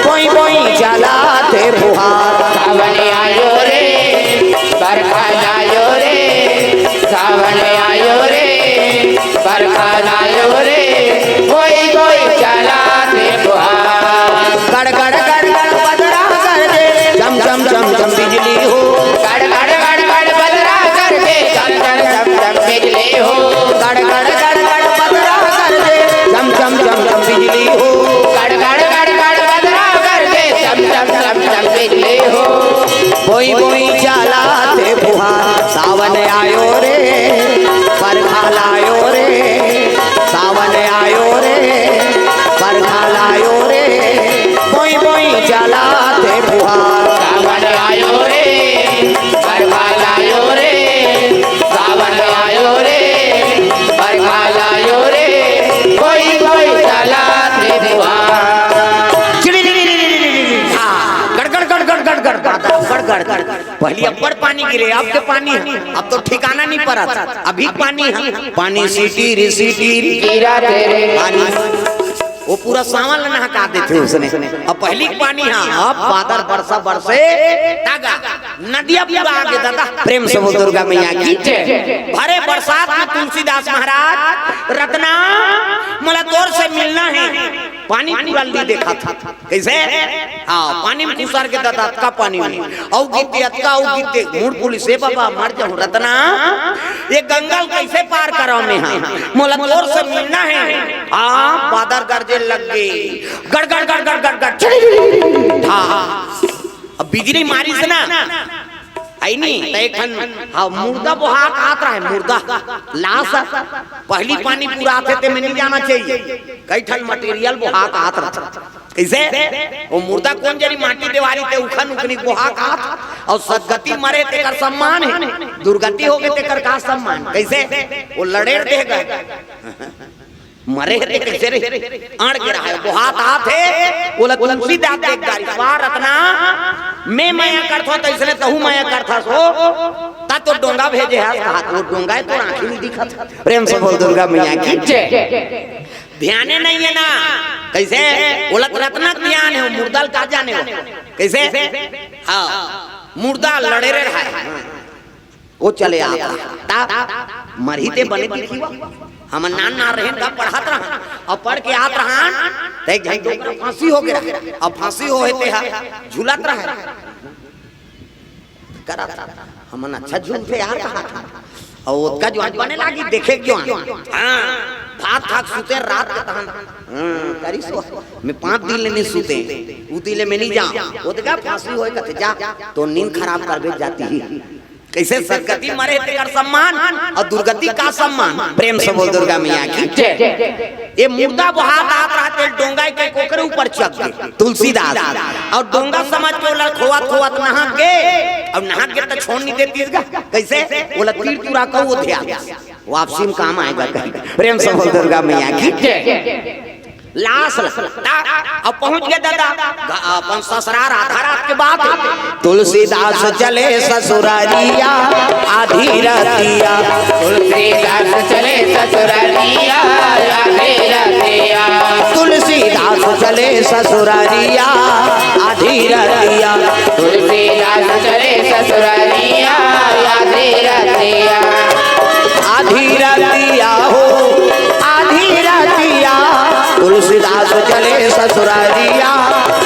बोई बोई चलाथे फुहार। सावन आयो रे, बरखा लायो रे, सावन आयो रे, बरखा लायो रे, कोई कोई चलाथे फुहार। गड़ गड़ गड़ गड़ बदरा गरजे, चम चम चम चम बिजली हो। गड़ गड़ गड़ गड़ बदरा गरजे, चम चम चम चम बिजली हो। गड़ गड़ गड़ गड़ बदरा गरजे, चम चम चम चम बिजली हो। गड़ गड़ गड़ गड़ बदरा गरजे, चम चम चम चम बिजली हो। बोई बोई चलाथे फुहार, सावन आयो रे, बरखा लायो रे, सावन आयो रे, बरखा लायो रे, बोई बोई चलाथे फुहार। सावन आयो रे, बरखा लायो रे, सावन आयो रे, बरखा लायो रे, कोई कोई चलाथे फुहार। चिड़ी, चिड़ी, चिड़ी, चिड़ी, चिड़ी, चिड़ी। हाँ, गड़, गड़, गड़, गड़, गड़, गड़, गड़, गड़, गड़, गड़। पहली अब्बड़ पानी गिरे, अब के पानी हे, अब तो ठिकाना नहीं परत, अभी पानी हे, पानी सीटी री सीटी री गिरा तेरे। पानी, वो पूरा सावन ला नहका देथे उसने। अब पहली के पानी हे, अब बादर बरसा बरसे, तागा, नदिया पूरा आगे दादा। प्रेम से बोल दुर्गा मैया की जय। भरे बरसात में तुलसीदास महाराज, रतना, मोला तोर से मिलना हे, पानी पूरा ली देखा था। कइसे? हाँ, पानी में खुसर के दादा, अतका पानी में। अउ गीत दे, अतका अउ गीत दे, मूड़ पुलिस, ए बाबा, मर जाहूँ रतना, ये गंगा ल कइसे पार करँव मैं हा? मोला तोर से मिलना हे। हाँ, बादर गरजे लग गे। गड़, गड़, गड़, गड़, गड़, गड़। हाँ, अब बिजली मारिस ना, अइ नी, त एक ठन, हाँ, मुर्दा बोहा के आत रहय, मुर्दा, लाश। पहली पानी पूरा आथे, ते में नहीं जाना चाहिए। कई ठन material बोहा के आत रहय। कइसे? वो मुर्दा कोन जनी माटी देवारी ते उखन उखनी बोहा के आत, अउ सदगति मरे तेकर सम्मान हे, दुर्गति होगे तेकर का सम्मान? कइसे? वो लड़ेर देह गे। मरे हे ते कइसे रे? अड़ के रहा हे, बोहात आत हे, ओला तुलसीदास देख डारिस, "वाह रतना, मैं मया करथों त अइसने तहूँ मया करथस हो, त तोर डोंगा भेजे हस," कहा, "वो डोंगा हे, तोर आँखी नहीं दिखत।" प्रेम से बोल दुर्गा मैया की जय। ध्याने नहीं हे ना, कइसे? ओला त रतना के ध्यान हे, मुर्दा ल का जाने हो, कइसे? हाँ, मुर्दा लड़ेरे रहा हे। वो चले आत रहा। ता मरही ते बने दिखी वा। हमन नान नान रहेन, तब पढ़त रहन। अउ पढ़ के आत रहन, त एक झन डोकरा फांसी होगे रहा। अब फांसी होहे ते हा झूलत रहा। करत रहा। हमन अच्छा झूलथे यार कहा था। अउ ओतका जुआन बने लागी देखे के जुआन। हाँ, भात खा के सुते रात के तहन। हाँ, करिस वो। मैं पाँच दिन ले नहीं सुते। उ दिन ले मैं नहीं जाँव। ओतका फांसी होहे कथे जा, तोर नींद खराब करबे जाति ही। कइसे सदगति मरे तेकर सम्मान अउ दुर्गति का सम्मान? प्रेम से बोल दुर्गा मैया की जय। ये मुर्दा बोहात आत रहा ते डोंगा के कोकरे ऊपर चघ गे तुलसीदास, अउ डोंगा समझ के ओला खोवत खोवत नहक गे, अउ नहक गे त छोड़ नहीं देतिस गा। कइसे? ओला तीर तुरा कहू ध्या, वापसी में काम आएगा कहीं। प्रेम से बोल दुर्गा मैया की जय। लाश ला, ता, अब पहुंच गे दादा, ग-, अपन ससुरार आधा रात के बाद। तुलसीदास चले ससुरारिया आधी रतिया। तुलसीदास चले ससुरारिया आधी रतिया। तुलसीदास चले ससुरारिया आधी रतिया। तुलसीदास चले ससुरारिया आधी रतिया। आधी रतिया हो, आधी रतिया, तुलसीदास चले ससुरारिया,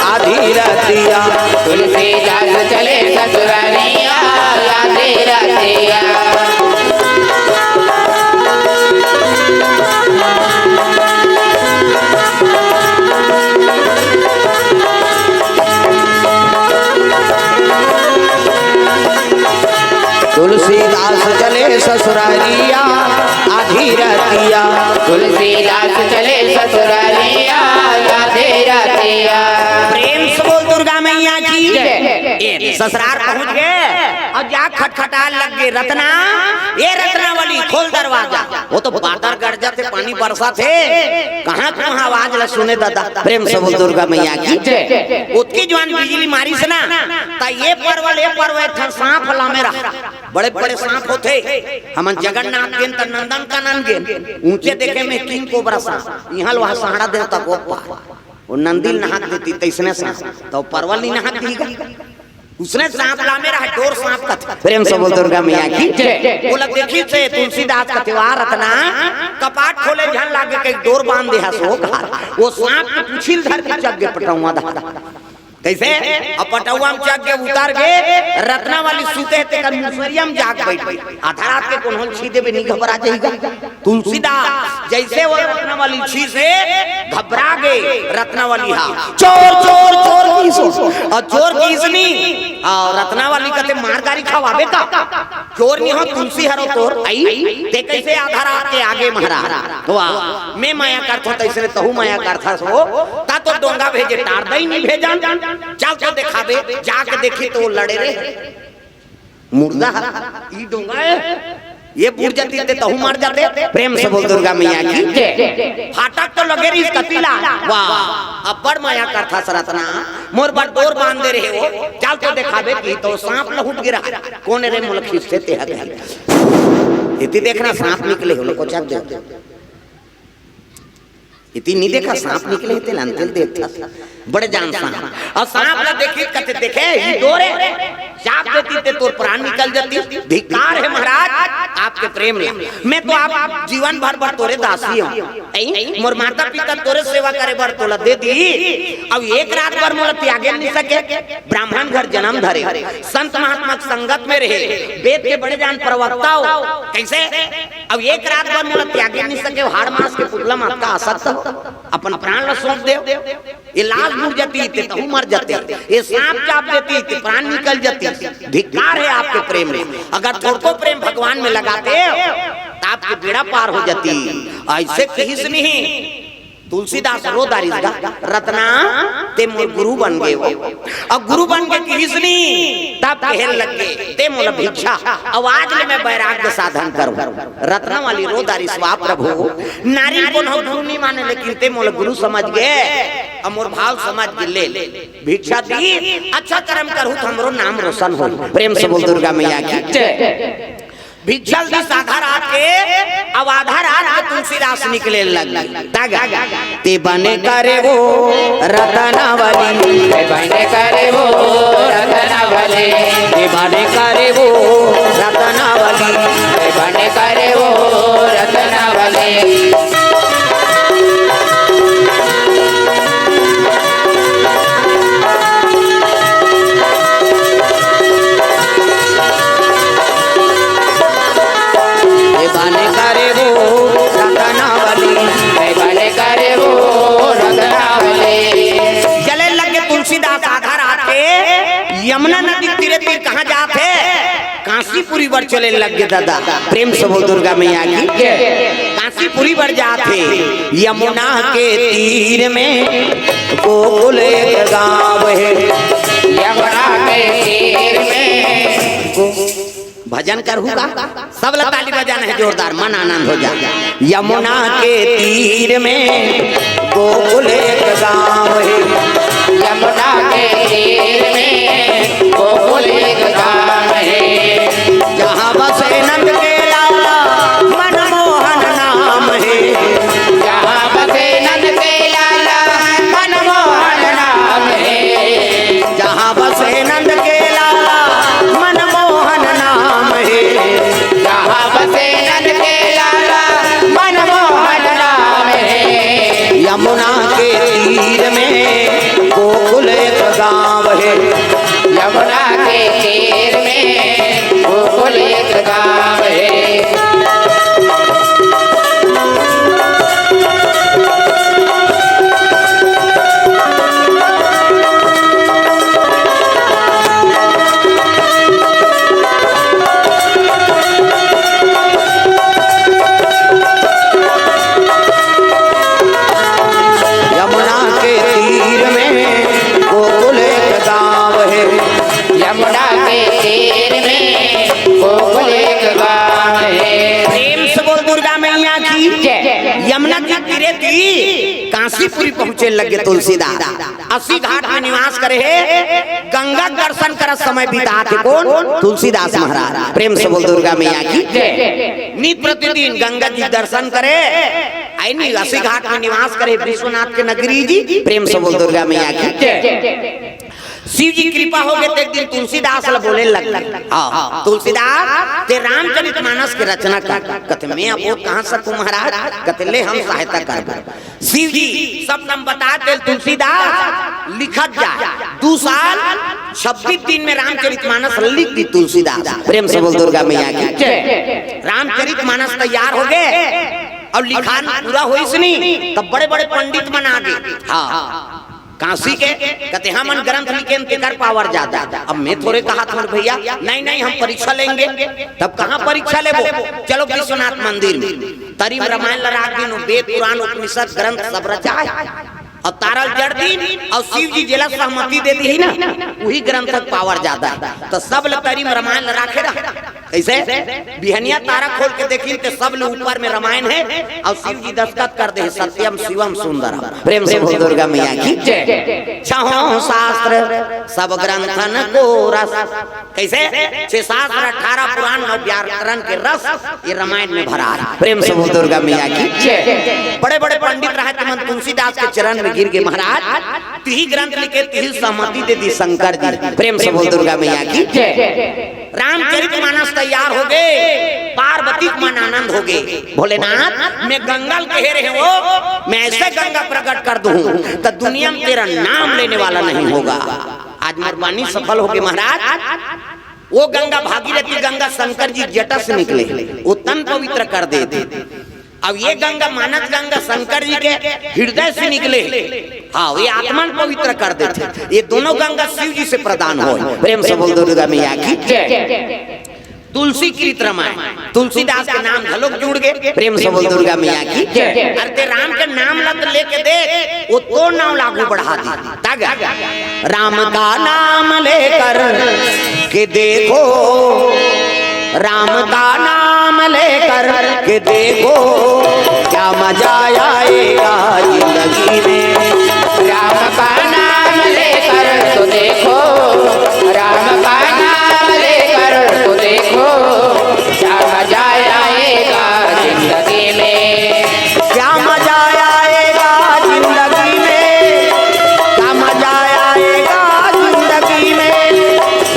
आधी रतिया। तुलसीदास चले ससुरारिया, आधी रतिया। चले ससुरारिया आधी रतिया। तुलसीदास चले ससुरारिया आधी रतिया। प्रेम से बोल दुर्गा मैया की जय। ए, ससुरार पहुंच गए अउ जा खटखटाय लग गे, "रतना, ए रत्नावली, खोल दरवाजा।" वो तो बादर गरजथे, पानी बरसथे, कहाँ तुमन आवाज ला सुने दादा। प्रेम से बोल दुर्गा मैया की जय। ओतकी जुवार बिजली मारिस ना, त ए परवा ले ए परवा एक ठन सांप लामे रहा। बड़े-बड़े सांप होथे, हमन जगन्नाथ गेन त नंदनकानन गेन, ऊंचे देखे में किंग कोबरा सांप, इहां ल वहां सहाड़ा देवता के ओ पार, ओ नंदी ल नहाक देतिस तइसने सांप, त ओ परवा ल नहाक दिही गा। उसने सांप लामे रहा, डोर सांप कथे। प्रेम से बोल दुर्गा मैया की जय। ओला देखिस हे तुलसीदास कथे, "वाह रतना, कपाट खोले झन लागे, कहि डोर बांध दे हस ओ घर।" ओ सांप के पूछी ल धर के चघ गे पटउवा धार। कइसे? अब पटउवा म चघ गे, उतर गे, रत्नावली सुते हे तेकर मुसरिया म जाके बइठ गे। आधा रात के कोनो ल छींच देबे, नइ घबरा जाही गा। तुलसीदास जइसे ओ रत्नावली ल छींचे, घबरा गे रत्नावली हा। "चोर, चोर, चोर" किहिस। अउ चोर किहिस नहीं, अउ रत्नावली कथे, "मार गारी खवाबे का? चोर नइ हों, तुलसी हरंव तोर, अई, तें कइसे आधा रात के आगे महाराज?" वाह, मैं मया करथंव, तइसने तहूं मया करथस ओ। त तो डोंगा भेजे, टार दई नइ भेजन। चल तो देखाबे, जाके देखिस त ओ लड़े रहे। मुर्दा ह, ई डोंगा हे, ए बूड़ जातिस ते तहूं मर जाते। प्रेम से बोल दुर्गा मैया की जय। फाटक तो लगे रहिस कती ला। वाह, अब्बड़ मया करथस रतना, मोर बर डोर बांध दे रहे ओ, चल तो देखाबे किहिस त ओ सांप लहुट गे रहा। कोन ए रे मोला खींचथे ते ह कहि। एती देखना सांप निकले हे, ओला कोचक दे। एती नइ देखस, सांप निकले हे तेला अंते ल देखथस। बड़े जान सांप। अउ सांप ला देखिस कथे, "देखे, ए डोर ए, चाप देतिस ते तोर प्राण निकल जातिस। धिक्कार हे महाराज, आपके प्रेम ला। मैं तो आप जीवन भर बर तोरे दासी हंव। अई, मोर माता पिता तोरे सेवा करे बर तोला दे दिस। अब एक रात बर मोला त्यागे नइ सके। ब्राह्मण घर जनम धरे, संत महात्मा के संगत में रहे, वेद के बड़े जान प्रवक्ता ओ। कइसे? अब एक रात बर मोला त्यागे नइ सके, हाड़ मांस के पुतला म अतका आसक्त हो, अपन प्राण ला सौंप देव। ए लाश बूड़ जातिस ते तहूं मर जाते, ए सांप चाप देतिस ते प्राण निकल जातिस। धिक्कार हे आपके प्रेम ला। अगर थोरको प्रेम भगवान में लगाते त आपके बेड़ा पार हो जातिस।" अइसे किहिस नहीं। तुलसीदास रो डारिस गा, "रतना, तें मोर गुरु बन गे ओ। अब गुरु बन गे किहिस नहीं, तब कहे लग गे, 'तें मोला भिक्षा, अब आज ले मैं वैराग्य साधन करूं।'" रत्नावली रो डारिस, "वाह प्रभु, नारी ल कोनो गुरु नइ माने, लेकिन तें मोला गुरु समझ गे, अब मोर भाव समझ गे, ले, ले, भिक्षा दिस, अच्छा करम करहूं त हमरो नाम रोशन होही।" प्रेम से बोल दुर्गा मैया की जय। भिक्षा ल दिस आधा रात के, अब आधा रात के तुलसीदास निकले लग गे। तागा, "तें बने करे ओ रत्नावली, तें बने करे ओ रत्नावली, तें बने करे ओ रत्नावली, तें बने करे ओ रत्नावली।" ए बने करे ओ रत्नावली, ए बने करे ओ रत्नावली। चले लगे तुलसीदास आधा रात के यमुना नदी तीरे तीर कहाँ जात हे? कांसीपुरी बर चले लग गे दादा। प्रेम से बोल दुर्गा मैया की जय। कांसीपुरी बर जात हे। यमुना के तीर में गोकुल एक गांव हे। यमुना के तीर में गो- भजन करहू का? सब ला ताली बजाना हे जोरदार, मन आनंद हो जाए। यमुना के तीर में गोकुल एक गांव हे। यमुना के तीर में गोकुल एक गांव हे। जहाँ बसे नंद के लाला मनमोहन नाम हे। जहाँ बसे नंद के लाला मनमोहन नाम हे। जहाँ बसे नंद के लाला मनमोहन नाम हे। जहाँ बसे नंद के लाला मनमोहन नाम हे। यमुना के तीर में गोकुल एक गांव हे। यमुना के कि कांसीपुरी पहुंचे लगे तुलसीदास। अस्सी घाट में निवास करे हे, गंगा के दर्शन करत समय बितात हे कोन? तुलसीदास महाराज। प्रेम से बोल दुर्गा मैया की। नित प्रतिदिन गंगा जी दर्शन करे, आइनी अस्सी घाट में निवास करे विश्वनाथ के नगरी जी। प्रेम से बोल दुर्गा मैया की। शिव जी कृपा होगे त एक दिन तुलसीदास ल बोले लग गे। हाँ, तुलसीदास, ते रामचरित मानस के रचना कर। कथे, मैं अब वो कहाँ सकूं महाराज? कथे, ले हम सहायता करबो। शिव जी सब नाम बता दे, तुलसीदास लिखत जा। दू साल छब्बीस दिन में रामचरित मानस लिख दी तुलसीदास। प्रेम से बोल दुर्गा मैया की। रामचरित मानस तैयार होगे अउ लिखान पूरा होइस नी, तब बड़े बड़े पंडित मन आगे। हाँ, कांसी के कथे, हमन ग्रंथ लिखेन, तेकर पावर जादा। अब मैं थोरे कहाथंव भैया, नहीं नहीं, हम परीक्षा लेंगे। तब कहाँ परीक्षा लेबो? चलो विश्वनाथ मंदिर में। तरी में रामायण ल राख दिन, वेद पुराण उपनिषद ग्रंथ सब रचाय। अउ तारा ल जड़ दिन, अउ शिव जी जेला सहमति दे दिही ना, उही ग्रंथ के पावर जादा हे। त सब ल तरी में रामायण ल राखे रहा। कइसे? बिहनिया तारा खोल के देखिन ते सब ले ऊपर में रामायण हे, अउ शिव जी दस्तखत कर दे हे, सत्यम शिवम सुंदरम। प्रेम से बोल दुर्गा मैया की। छहों शास्त्र सब ग्रंथन को रस। कइसे? छह शास्त्र, अठारह पुराण, नौ व्याकरण के रस ये रामायण में भरा हे। प्रेम से बोल दुर्गा मैया की। बड़े बड़े पंडित रहे, तुमन तुलसीदास के चरण में गिर गे महाराज, तिही ग्रंथ लिखे, तिही सहमति दे दी शंकर जी। प्रेम से बोल दुर्गा मैया की। रामचरित मानस तैयार होगे, पार्वती के मन आनंद होगे। भोलेनाथ, मैं गंगा ल कहे रहेंव, मैं ऐसे गंगा प्रकट कर दूं त दुनिया में तेरा नाम लेने वाला नहीं होगा। आज मोर बानी सफल होगे महाराज। वो गंगा भागीरथी गंगा शंकर जी जटा से निकले, वो तन पवित्र कर देथे। अब ये गंगा मानस गंगा शंकर जी के हृदय से निकले, हाँ, ये आत्मा ल पवित्र कर देथे। ये दोनों गंगा शिव जी से प्रदान होय। प्रेम से बोल दुर्गा मैया की। तुलसी कृत रामायण, तुलसीदास के नाम घलोक जुड़ गे। प्रेम से बोल दुर्गा मैया की। अरे ते राम के नाम ल त लेके देख, वो तोर नाम ल आगू बढ़ा दी। तागा, राम का नाम लेकर के देखो, राम का नाम लेकर के देखो, क्या मजा आएगा जिंदगी में। राम का नाम लेकर तो देखो, राम का नाम लेकर तो देखो, क्या मजा आएगा जिंदगी में। क्या मजा आएगा जिंदगी में, क्या मजा आएगा जिंदगी में,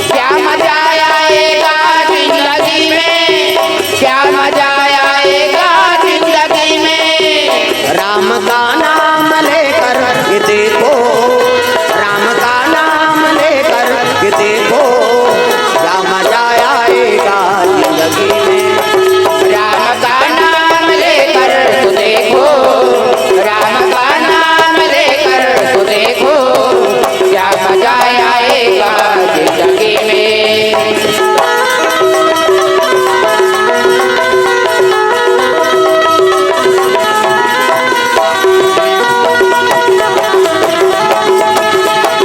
क्या मजा आएगा जिंदगी में, क्या मजा आएगा जिंदगी में। राम का नाम लेकर के देखो, राम का नाम लेकर के देखो, क्या मजा आएगा जिंदगी में। राम का नाम लेकर तो देखो, राम का नाम लेकर तो देखो, क्या मजा आएगा जिंदगी में।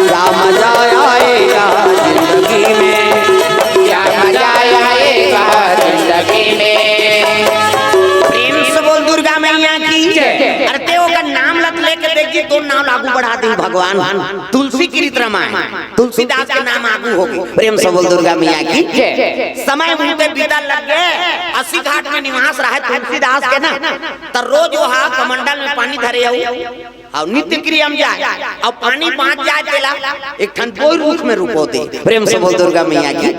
क्या मजा आएगा जिंदगी में, क्या मजा आएगा जिंदगी में। प्रेम से बोल दुर्गा मैया की। अरे ते ओकर नाम ल त लेके देख जी, तोर नाम ल आगू बढ़ा दी भगवान। तुलसी कृत रामायण, तुलसीदास के नाम आगू होगे। प्रेम से बोल दुर्गा मैया की। समय उनके बीता लग गे। अस्सी घाट में निवास रहे तुलसीदास के ना, त रोज वो हा कमंडल में पानी धरे अउ, अउ नित्य क्रिया में जाय, अउ पानी बाँच जाय तेला एक ठन बोइर रुख में रुको दे। प्रेम से बोल दुर्गा मैया की।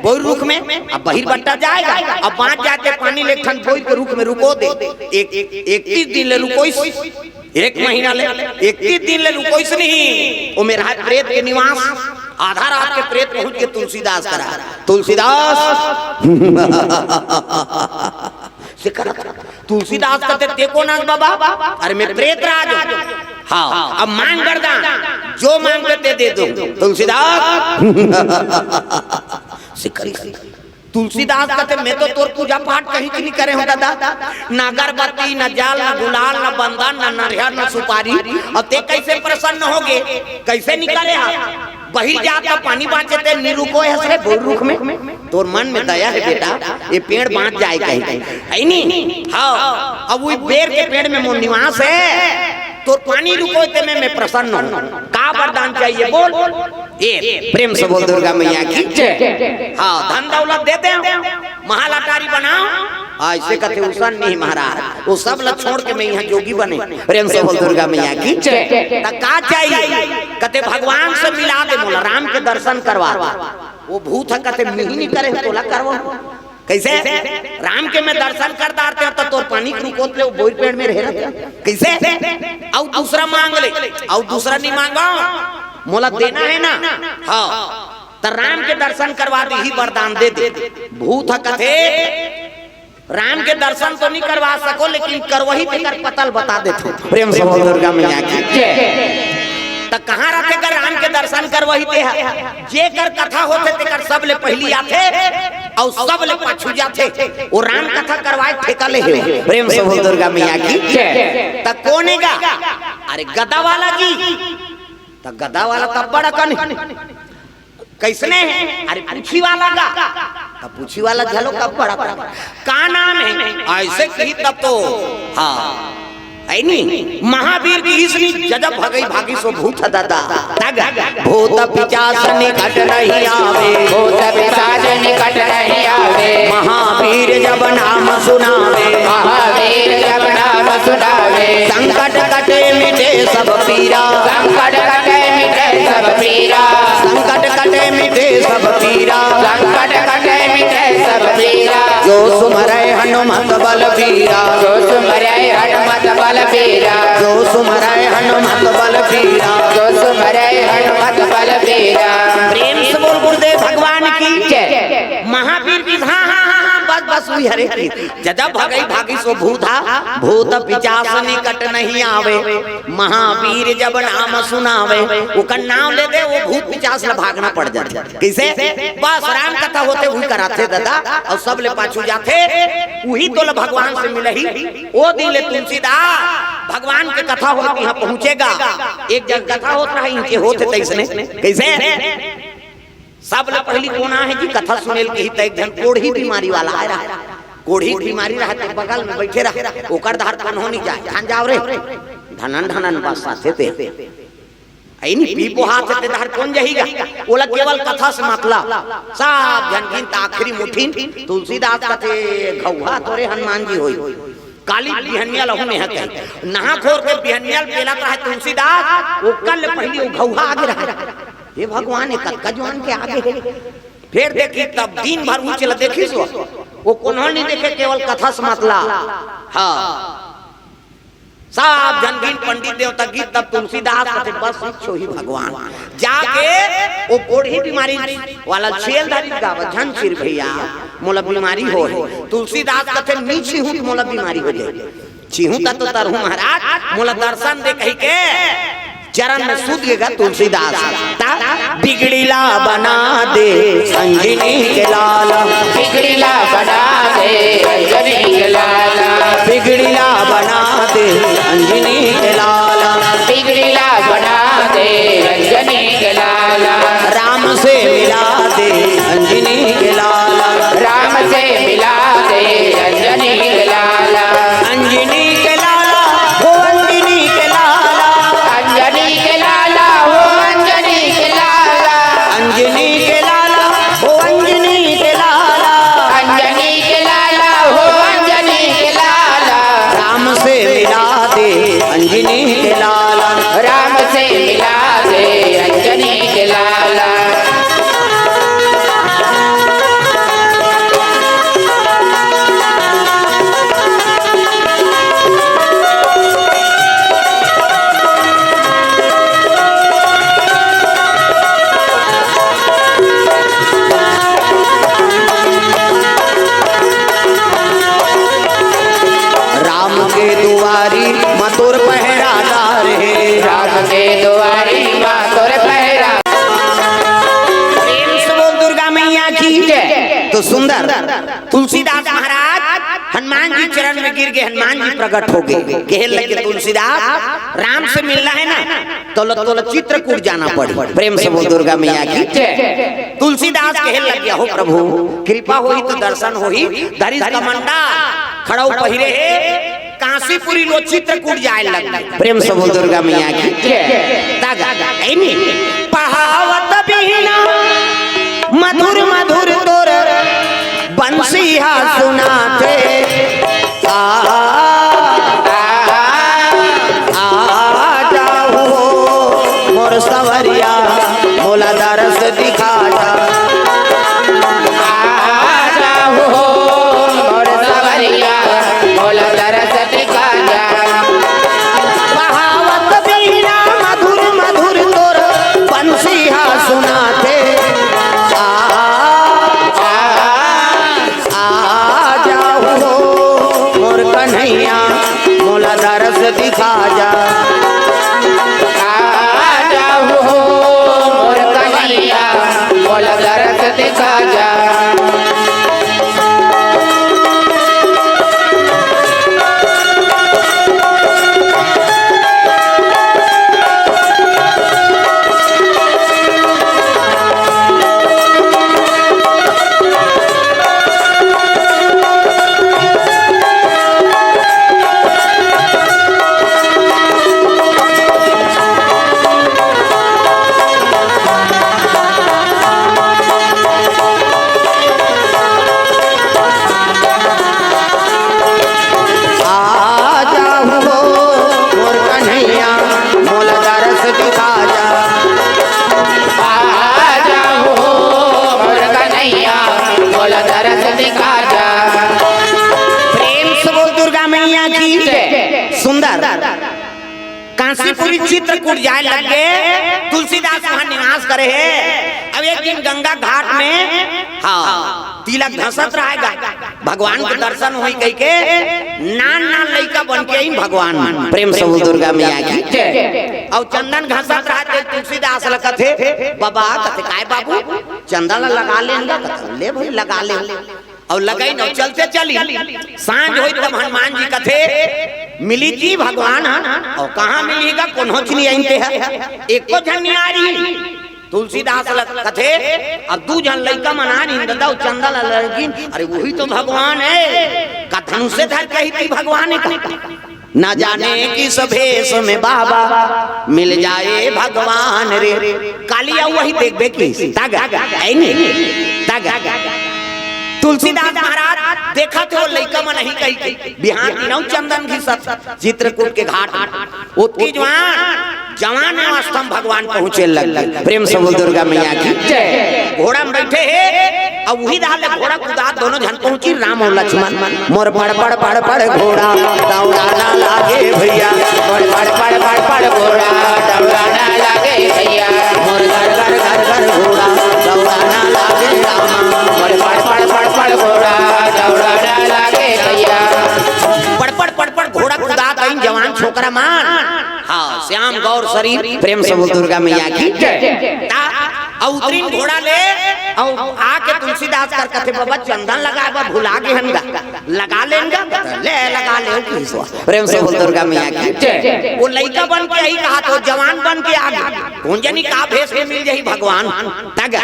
बोइर रुख में, अब बहिरबट्टा जाय, अब बाँच जाय ते पानी ल एक ठन बोइर के रुख में रुको दे। एक, एक, इकतीस दिन ले रुकोइस, एक महीना ले, इकतीस दिन ले रुकोइस नहीं, ओमे रहे प्रेत के निवास। आधा रात के प्रेत पहुंच के तुलसीदास करा, तुलसीदास से करा, तुलसीदास कथे, ते कोन अस बाबा? अरे मैं प्रेत राज हूं। हाँ, अब मांग वरदान, जो मांगबे ते दे दूं। तुलसीदास से करी। तुलसीदास कथे, मैं तो तोर पूजा पाठ कहीं के नहीं करे हूं दादा, ना अगरबत्ती, ना जल, ना गुलाल, ना बंदन, ना नरियर, ना सुपारी, अउ ते कइसे प्रसन्न होगे, कइसे निकाले हा? पहिर जात त पानी बाँचे ते नी रुकोय हस रे बोइर रुख में। तोर मन में दया हे बेटा, ये पेड़ बाँच जाय कहिके। हइ नी? हाँ, अब वही बेर के पेड़ में मोर निवास हे, तोर पानी रुकोय ते में, में प्रसन्न हूँ। का वरदान चाहिए बोल? ये प्रेम से बोल दुर्गा मैया की जय। हाँ, धन दौलत दे दे, महल अटारी बनाव। अइसे कथे, उसन नहीं महाराज, वो सब ला छोड़ के में इहाँ जोगी बनेंव। प्रेम से बोल दुर्गा मैया की जय। त का चाहिए? कथे भगवान से मिला दे मोला, राम के दर्शन करवा दे। वो भूत ह कथे, मिही नी करे हँव तोला करवाहूँ। कइसे? राम के में दर्शन कर डारतेंव त तोर पानी के रुकोत ले वो बोइर पेड़ में रहे रहतेंव। कइसे? अउ दूसरा माँग ले, अउ दूसरा नी माँगव, मोला देना हे ना। हाँ, त राम के दर्शन करवा दे, इही वरदान दे दे। भूत ह कथे, राम के दर्शन तो नी करवा सकों, लेकिन करवही तेकर पता ल बता देथँव। प्रेम से बोल दुर्गा मैया की जय। त कहाँ रहिथे गा राम के दर्शन करवही ते ह? जेकर कथा होथे तेकर सबले पहिली आथे अउ सबले पाछू जाथे। वो राम कथा करवाय ठेका ले हे। प्रेम से बोल दुर्गा मैया की जय। त कोन हे गा? अरे गदा वाला जी। त गदा वाला त बड़ अकन हे। कइसने हे? अरे पूछी वाला गा। त पूछी वाला घलो कब बड़ा बड़ा। का नाम हे? अइसे कही तब तो, हाँ। हइ नी? महावीर किहिस नी, जब भगई भागिस वो भूत ह दादा। तग। भूत पिशाच निकट नहीं आवे। भूत पिशाच निकट नहीं आवे। महावीर जब नाम सुनावे। महावीर जब नाम सुनावे। संकट कटे मिटे सब पीरा। संकट कटे मिटे सब पीरा। संकट कटे मिटे सब पीरा। संकट कटे मिटे सब पीरा। जो सुमरै हनुमत बलबीरा। जो सुमरै हनुमत बलबीरा। जो सुमरै हनुमत बलबीरा। जो सुमरै हनुमत बलबीरा। प्रेम से बोल गुरुदेव भगवान की जय। महावीर की हाँ, हाँ, हाँ, हाँ, बस, बस, वही हरे की। जब भगई भागिस वो भूत ह, भूत पिशाच निकट नहीं आवे। महावीर जब नाम सुनावे, ओकर नाम ले दे, वो भूत पिशाच ल भागना पड़ जाथे। कइसे? बस राम कथा होथे, वही कराथे दादा, अउ सबले पाछू जाथे, वही तोला भगवान से मिलही। वो दिन ले तुलसीदास भगवान के कथा होत इहाँ पहुँचे गा। एक जगह कथा होत रहा, इनके होत हे तइसने। कइसे? सबले पहिली कोन आय हे जी कथा सुने ल कही, त एक झन कोढ़ी बीमारी वाला आय रहा। कोढ़ी बीमारी रहा ते बगल में बइठे रहा, ओकर डहर कोनो नी जाय। ठान जाव रे, ढनन ढनन बस आथे ते। अइनी पी पोहात हे ते डहर कोन जही गा? ओला केवल कथा से मतलब। सब झन गिन त आखिरी म उठिन, तुलसीदास कथे, "घउहा तोरे हनुमान जी होही।" काली बिहनिया ल हूँ मेंह कही। नहा खोर के बिहनिया ल पेलत रहे तुलसीदास, ओकर ले पहिली वो घउहा आगे रहे। हे भगवान, ये कतका जुआन के आगे हे। फेर देखिस तब दिन भर ऊँच ल देखिस वो, वो कोनो नी देखे, केवल कथा से मतलब। हाँ। सब झन गिन पंडित देवता गिन, तब तुलसीदास कथे, "बस इच्छो ही भगवान।" जाके वो कोढ़ी बीमारी वाला ल छेल धरिस गा, "झन चिर भइया, मोला बीमारी होय हे।" तुलसीदास कथे, "नी छीहूँ त मोला बीमारी हो जाय, छीहूँ त तो तरहूँ महाराज, मोला दर्शन दे," कहिके चरण में सूत गे गा तुलसीदास। त बिगड़ी ला बना दे अंजनी के लाला। बिगड़ी ला बना दे अंजनी के लाला। बिगड़ी ला बना दे अंजनी के लाला। बिगड़ी ला बना दे अंजनी के लाला। राम से मिला दे अंजनी के लाला। राम से मिला दे अंजनी के लाला। अंजनी के लाला, हो अंजनी के लाला। अंजनी के लाला, हो अंजनी के लाला। अंजनी के लाला, हो अंजनी के लाला। अंजनी के लाला, के चरण में गिर गे, हनुमान जी प्रकट हो गे। कहे लगे तुलसीदास, राम से मिलना है ना, तो ल-, तो ल-, चित्रकूट जाना पड़ी। प्रेम से बोल दुर्गा मैया की। तुलसीदास कहे लगे, "हो प्रभु, कृपा होही तो दर्शन होही।" धरिस कमंडल, खड़ाऊ पहिरे हे, कांसीपुरी लो चित्रकूट जाए लग गे। प्रेम से बोल दुर्गा मैया की। तागा, ऐनी। पहावत बिहना मधुर मधुर तोर बंसी हा सुनाथे। आ, आ, आ जाओ मोर सवरिया, मोला दरस दिखा जा। आ जाओ मोर सवरिया, मोला दरस दिखा जा। बहावत बीना मधुर मधुर तोर बंसी हा सुनाथे। आ, आ, आ जाओ मोर कन्हैया, मोला दरस दिखा जा। आ जाओ मोर कन्हैया, मोला दरस दिखा जा। आ जाहु हो मोर कन्हैया, मोला दरस दिखा जा। आ जाहु हो मोर कन्हैया, मोला दरस दिखा जा। प्रेम से बोल दुर्गा मैया की। सुंदर। कांसीपुरी चित्रकूट जाए लग गे, तुलसीदास वहां निवास करे हे। अब एक दिन गंगा घाट में, हाँ, तिलक धंसत रहे गा, भगवान के दर्शन होई कहिके नान नान लइका बन के आइन भगवान। प्रेम से बोल दुर्गा मैया की जय। अउ चंदन घसत रहे ते तुलसीदास ल कथे, "बाबा," कथे, "काय बाबू?" "चंदन ल लगा लेन गा।" कथे, "ले भाई, लगा ले।" अउ लगाइन अउ चलते चली। सांझ होई तब हनुमान जी कथे, "मिली जी भगवान ह, अउ कहाँ मिली गा, कोनोच नइ आइन ते ह, एको झन नइ आ रही।" तुलसीदास ल कथे, "अब दू झन लइका मन आ रही ददा, अउ चंदन ल लगिन, अरे वही तो भगवान हे, का धनुष धर के ही थी भगवान हे का?" ना जाने किस भेष में बाबा मिल जाए भगवान रे। काली अउ वही देखबे की। तागा, ऐ नी? तागा। तुलसीदास महाराज देखत हे वो लइका मन नहीं कही के। बिहान दिनौ चंदन घिसत चित्रकूट के घाट। ओतकी जुवार जवान अवस्था म भगवान पहुंचे लग गे। प्रेम से बोल दुर्गा मैया की जय। घोड़ा म बइठे हे, अब उही डहर ले घोड़ा कुदात दोनों झन पहुंची, राम अउ लक्ष्मण। मोर पड़ पड़ पड़ पड़ घोड़ा दौड़ाना लागे भैया, मोर पड़ पड़ पड़ पड़ घोड़ा दौड़ाना लागे भैया, मोर घर घर घर घर घोड़ा दौड़ाना लागे रामा, मोर पड़ पड़ पड़ पड़ घोड़ा दौड़ाना लागे भैया। पड़ पड़ पड़ पड़ घोड़ा कुदात आइन जवान छोकरा मन। हाँ, श्याम गौर शरीर, प्रेम से बोल दुर्गा मैया की जय। ता, अउ उतरिन घोड़ा ले, अउ आके तुलसीदास कर कथे, "बाबा, चंदन लगाए बर भुला गे हन गा, लगा लेन गा?" "ले, लगा ले," कहिस। प्रेम से बोल दुर्गा मैया की जय। वो लइका बन के यही कहा तो जवान बन के आ गे। कोन जनी का भेष में मिल जाही भगवान। तग,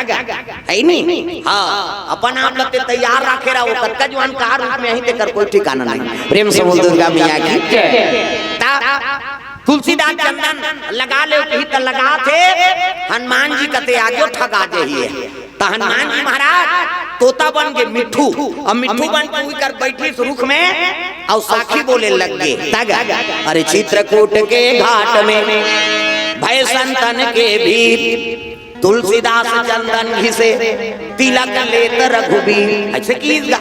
है नी? हाँ, अपन आप ल ते तैयार राखे रहा, वो कतका जुवान का रूप में आही, तेकर कोई ठिकाना नहीं। प्रेम से बोल दुर्गा मैया की जय। ता, तुलसीदास चंदन लगा ले कही त लगाथे, हनुमान जी कथे आगे ठगा जाही। त हनुमान जी महाराज तोता बन गे मिट्ठू, अउ मिट्ठू बन के उही कर बइठिस रुख में, अउ साखी बोले लग गे। तग, अरे चित्रकूट के घाट में भय संतन के भीर, तुलसीदास चंदन घिसे तिलक लेत रघुबीर। अइसे कहिस गा।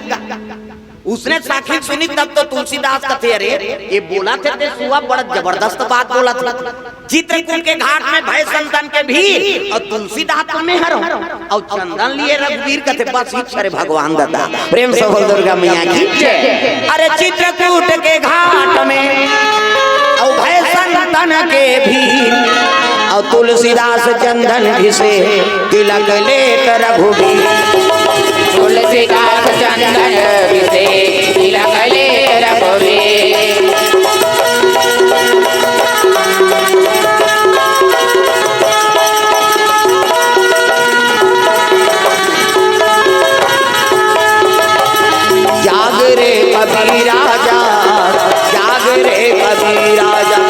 उसने साखी सुनी तब तो तुलसीदास कथे, "अरे, ये बोलथे ते सुआ बड़ा जबरदस्त बात बोलथे।" चित्रकूट के घाट में भय संतन के भीर अउ तुलसीदास तो मैं हरंव अउ चंदन लिए रघुबीर कथे, बस इच्छा रे भगवान ददा। प्रेम से बोल दुर्गा मैया की जय। अरे चित्रकूट के घाट में अउ भय संतन के भीर अउ तुलसीदास चंदन घिसे तिलक लेत रघुबीर। तुलसीदास चंदन घिसे तिलक लेत कबीरा जाग, जाग रे कबीरा जाग।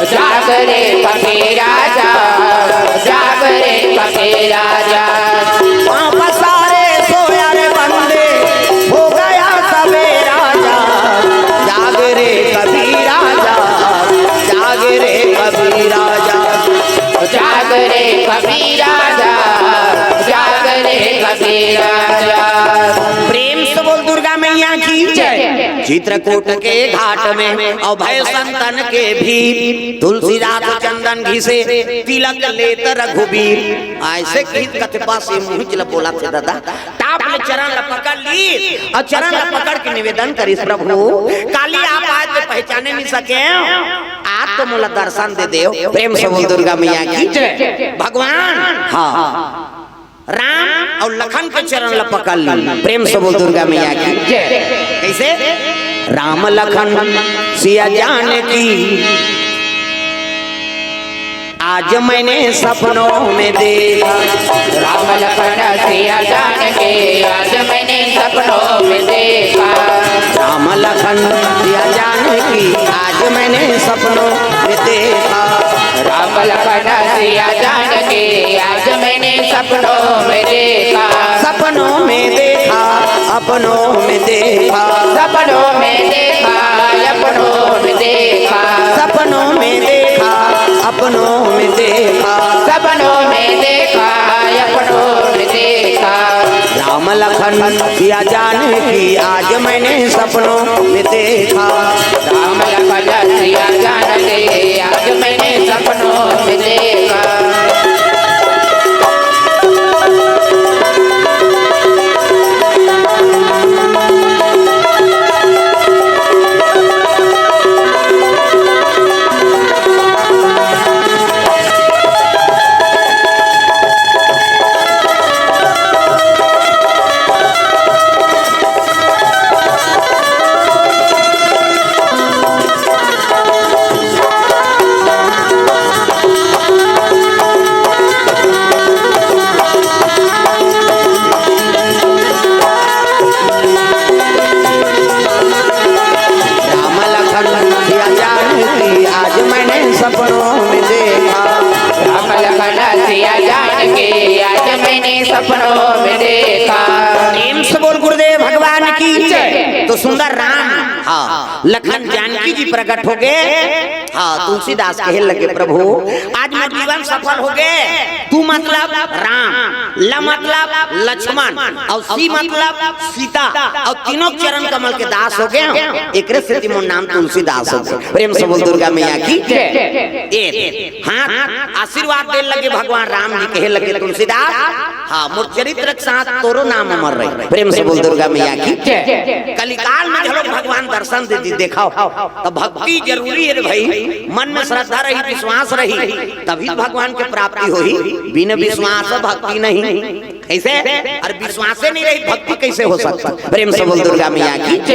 जाग रे कबीरा जाग, जाग रे कबीरा जाग। पाँव पसारे सोया रे बंदे, हो गया सवेरा जाग। जाग रे कबीरा जाग, जाग रे कबीरा जाग। जाग रे कबीरा जाग, जाग रे कबीरा जाग। प्रेम से बोल दुर्गा मैया की जय। चित्रकूट के घाट में अभय संतन के भीर, तुलसीदास चंदन घिसे तिलक लेत रघुबीर। अइसे कहित कथपा से मुँह चला बोला थे दादा। टाप ले चरण ला पकड़ ली अउ चरण ला पकड़ के निवेदन करिस, प्रभु, काली आप आज पहचाने नइ सके, आप तो मोला दर्शन दे देव। प्रेम से बोल दुर्गा मैया की जय। भगवान, हाँ, राम अउ लखन के चरण ला पकड़ ली। प्रेम से बोल दुर्गा मैया की जय। कैसे? राम लखन सिया जानकी आज मैंने सपनों में देखा। राम लखन सिया जानकी आज मैंने सपनों में देखा। राम लखन सिया जानकी आज मैंने सपनों में देखा। राम लखन सिया जानकी आज मैंने सपनों में देखा। सपनों में देखा, अपनों में देखा। सपनों में देखा, अपनों में देखा। सपनों में देखा, अपनों में देखा। सपनों में देखा, अपनों में देखा। राम लखन सिया जानकी आज मैंने सपनों में देखा। राम लखन सिया जानकी आज मैंने सपनों में देखा। राम लखन सिया जानकी आज मैंने सपनों में देखा। राम लखन सिया जानकी आज मैंने सपनों में देखा। प्रेम से बोल गुरुदेव भगवान की जय। तो सुंदर राम, हाँ, लखन जानकी जी प्रकट हो गए। हाँ, तुलसीदास कहे लगे, प्रभु, आज मोर जीवन सफल हो गए। तू मतलब राम, ल मतलब लक्ष्मण, अउ सी मतलब सीता, अउ तीनों चरण कमल के दास हो गए। एकरे सेती मोर नाम तुलसीदास हो गए। प्रेम से बोल दुर्गा मैया की जय। ए, हाँ, आशीर्वाद दे लगे भगवान राम जी, कहे लगे तुलसीदास, हाँ, मोर चरित्र के साथ तोरो नाम अमर रही। प्रेम से बोल दुर्गा मैया की जय। कलिकाल में घलो भगवान दर्शन दे दी, देखाव। तो भक्ति जरूरी हे रे भाई, मन में श्रद्धा रही, विश्वास रही, तभी भगवान के प्राप्ति होही। बिन विश्वास भक्ति नहीं। कैसे? अउ विश्वासे नइ रही, भक्ति कैसे हो सकता? प्रेम से बोल दुर्गा मैया की जय।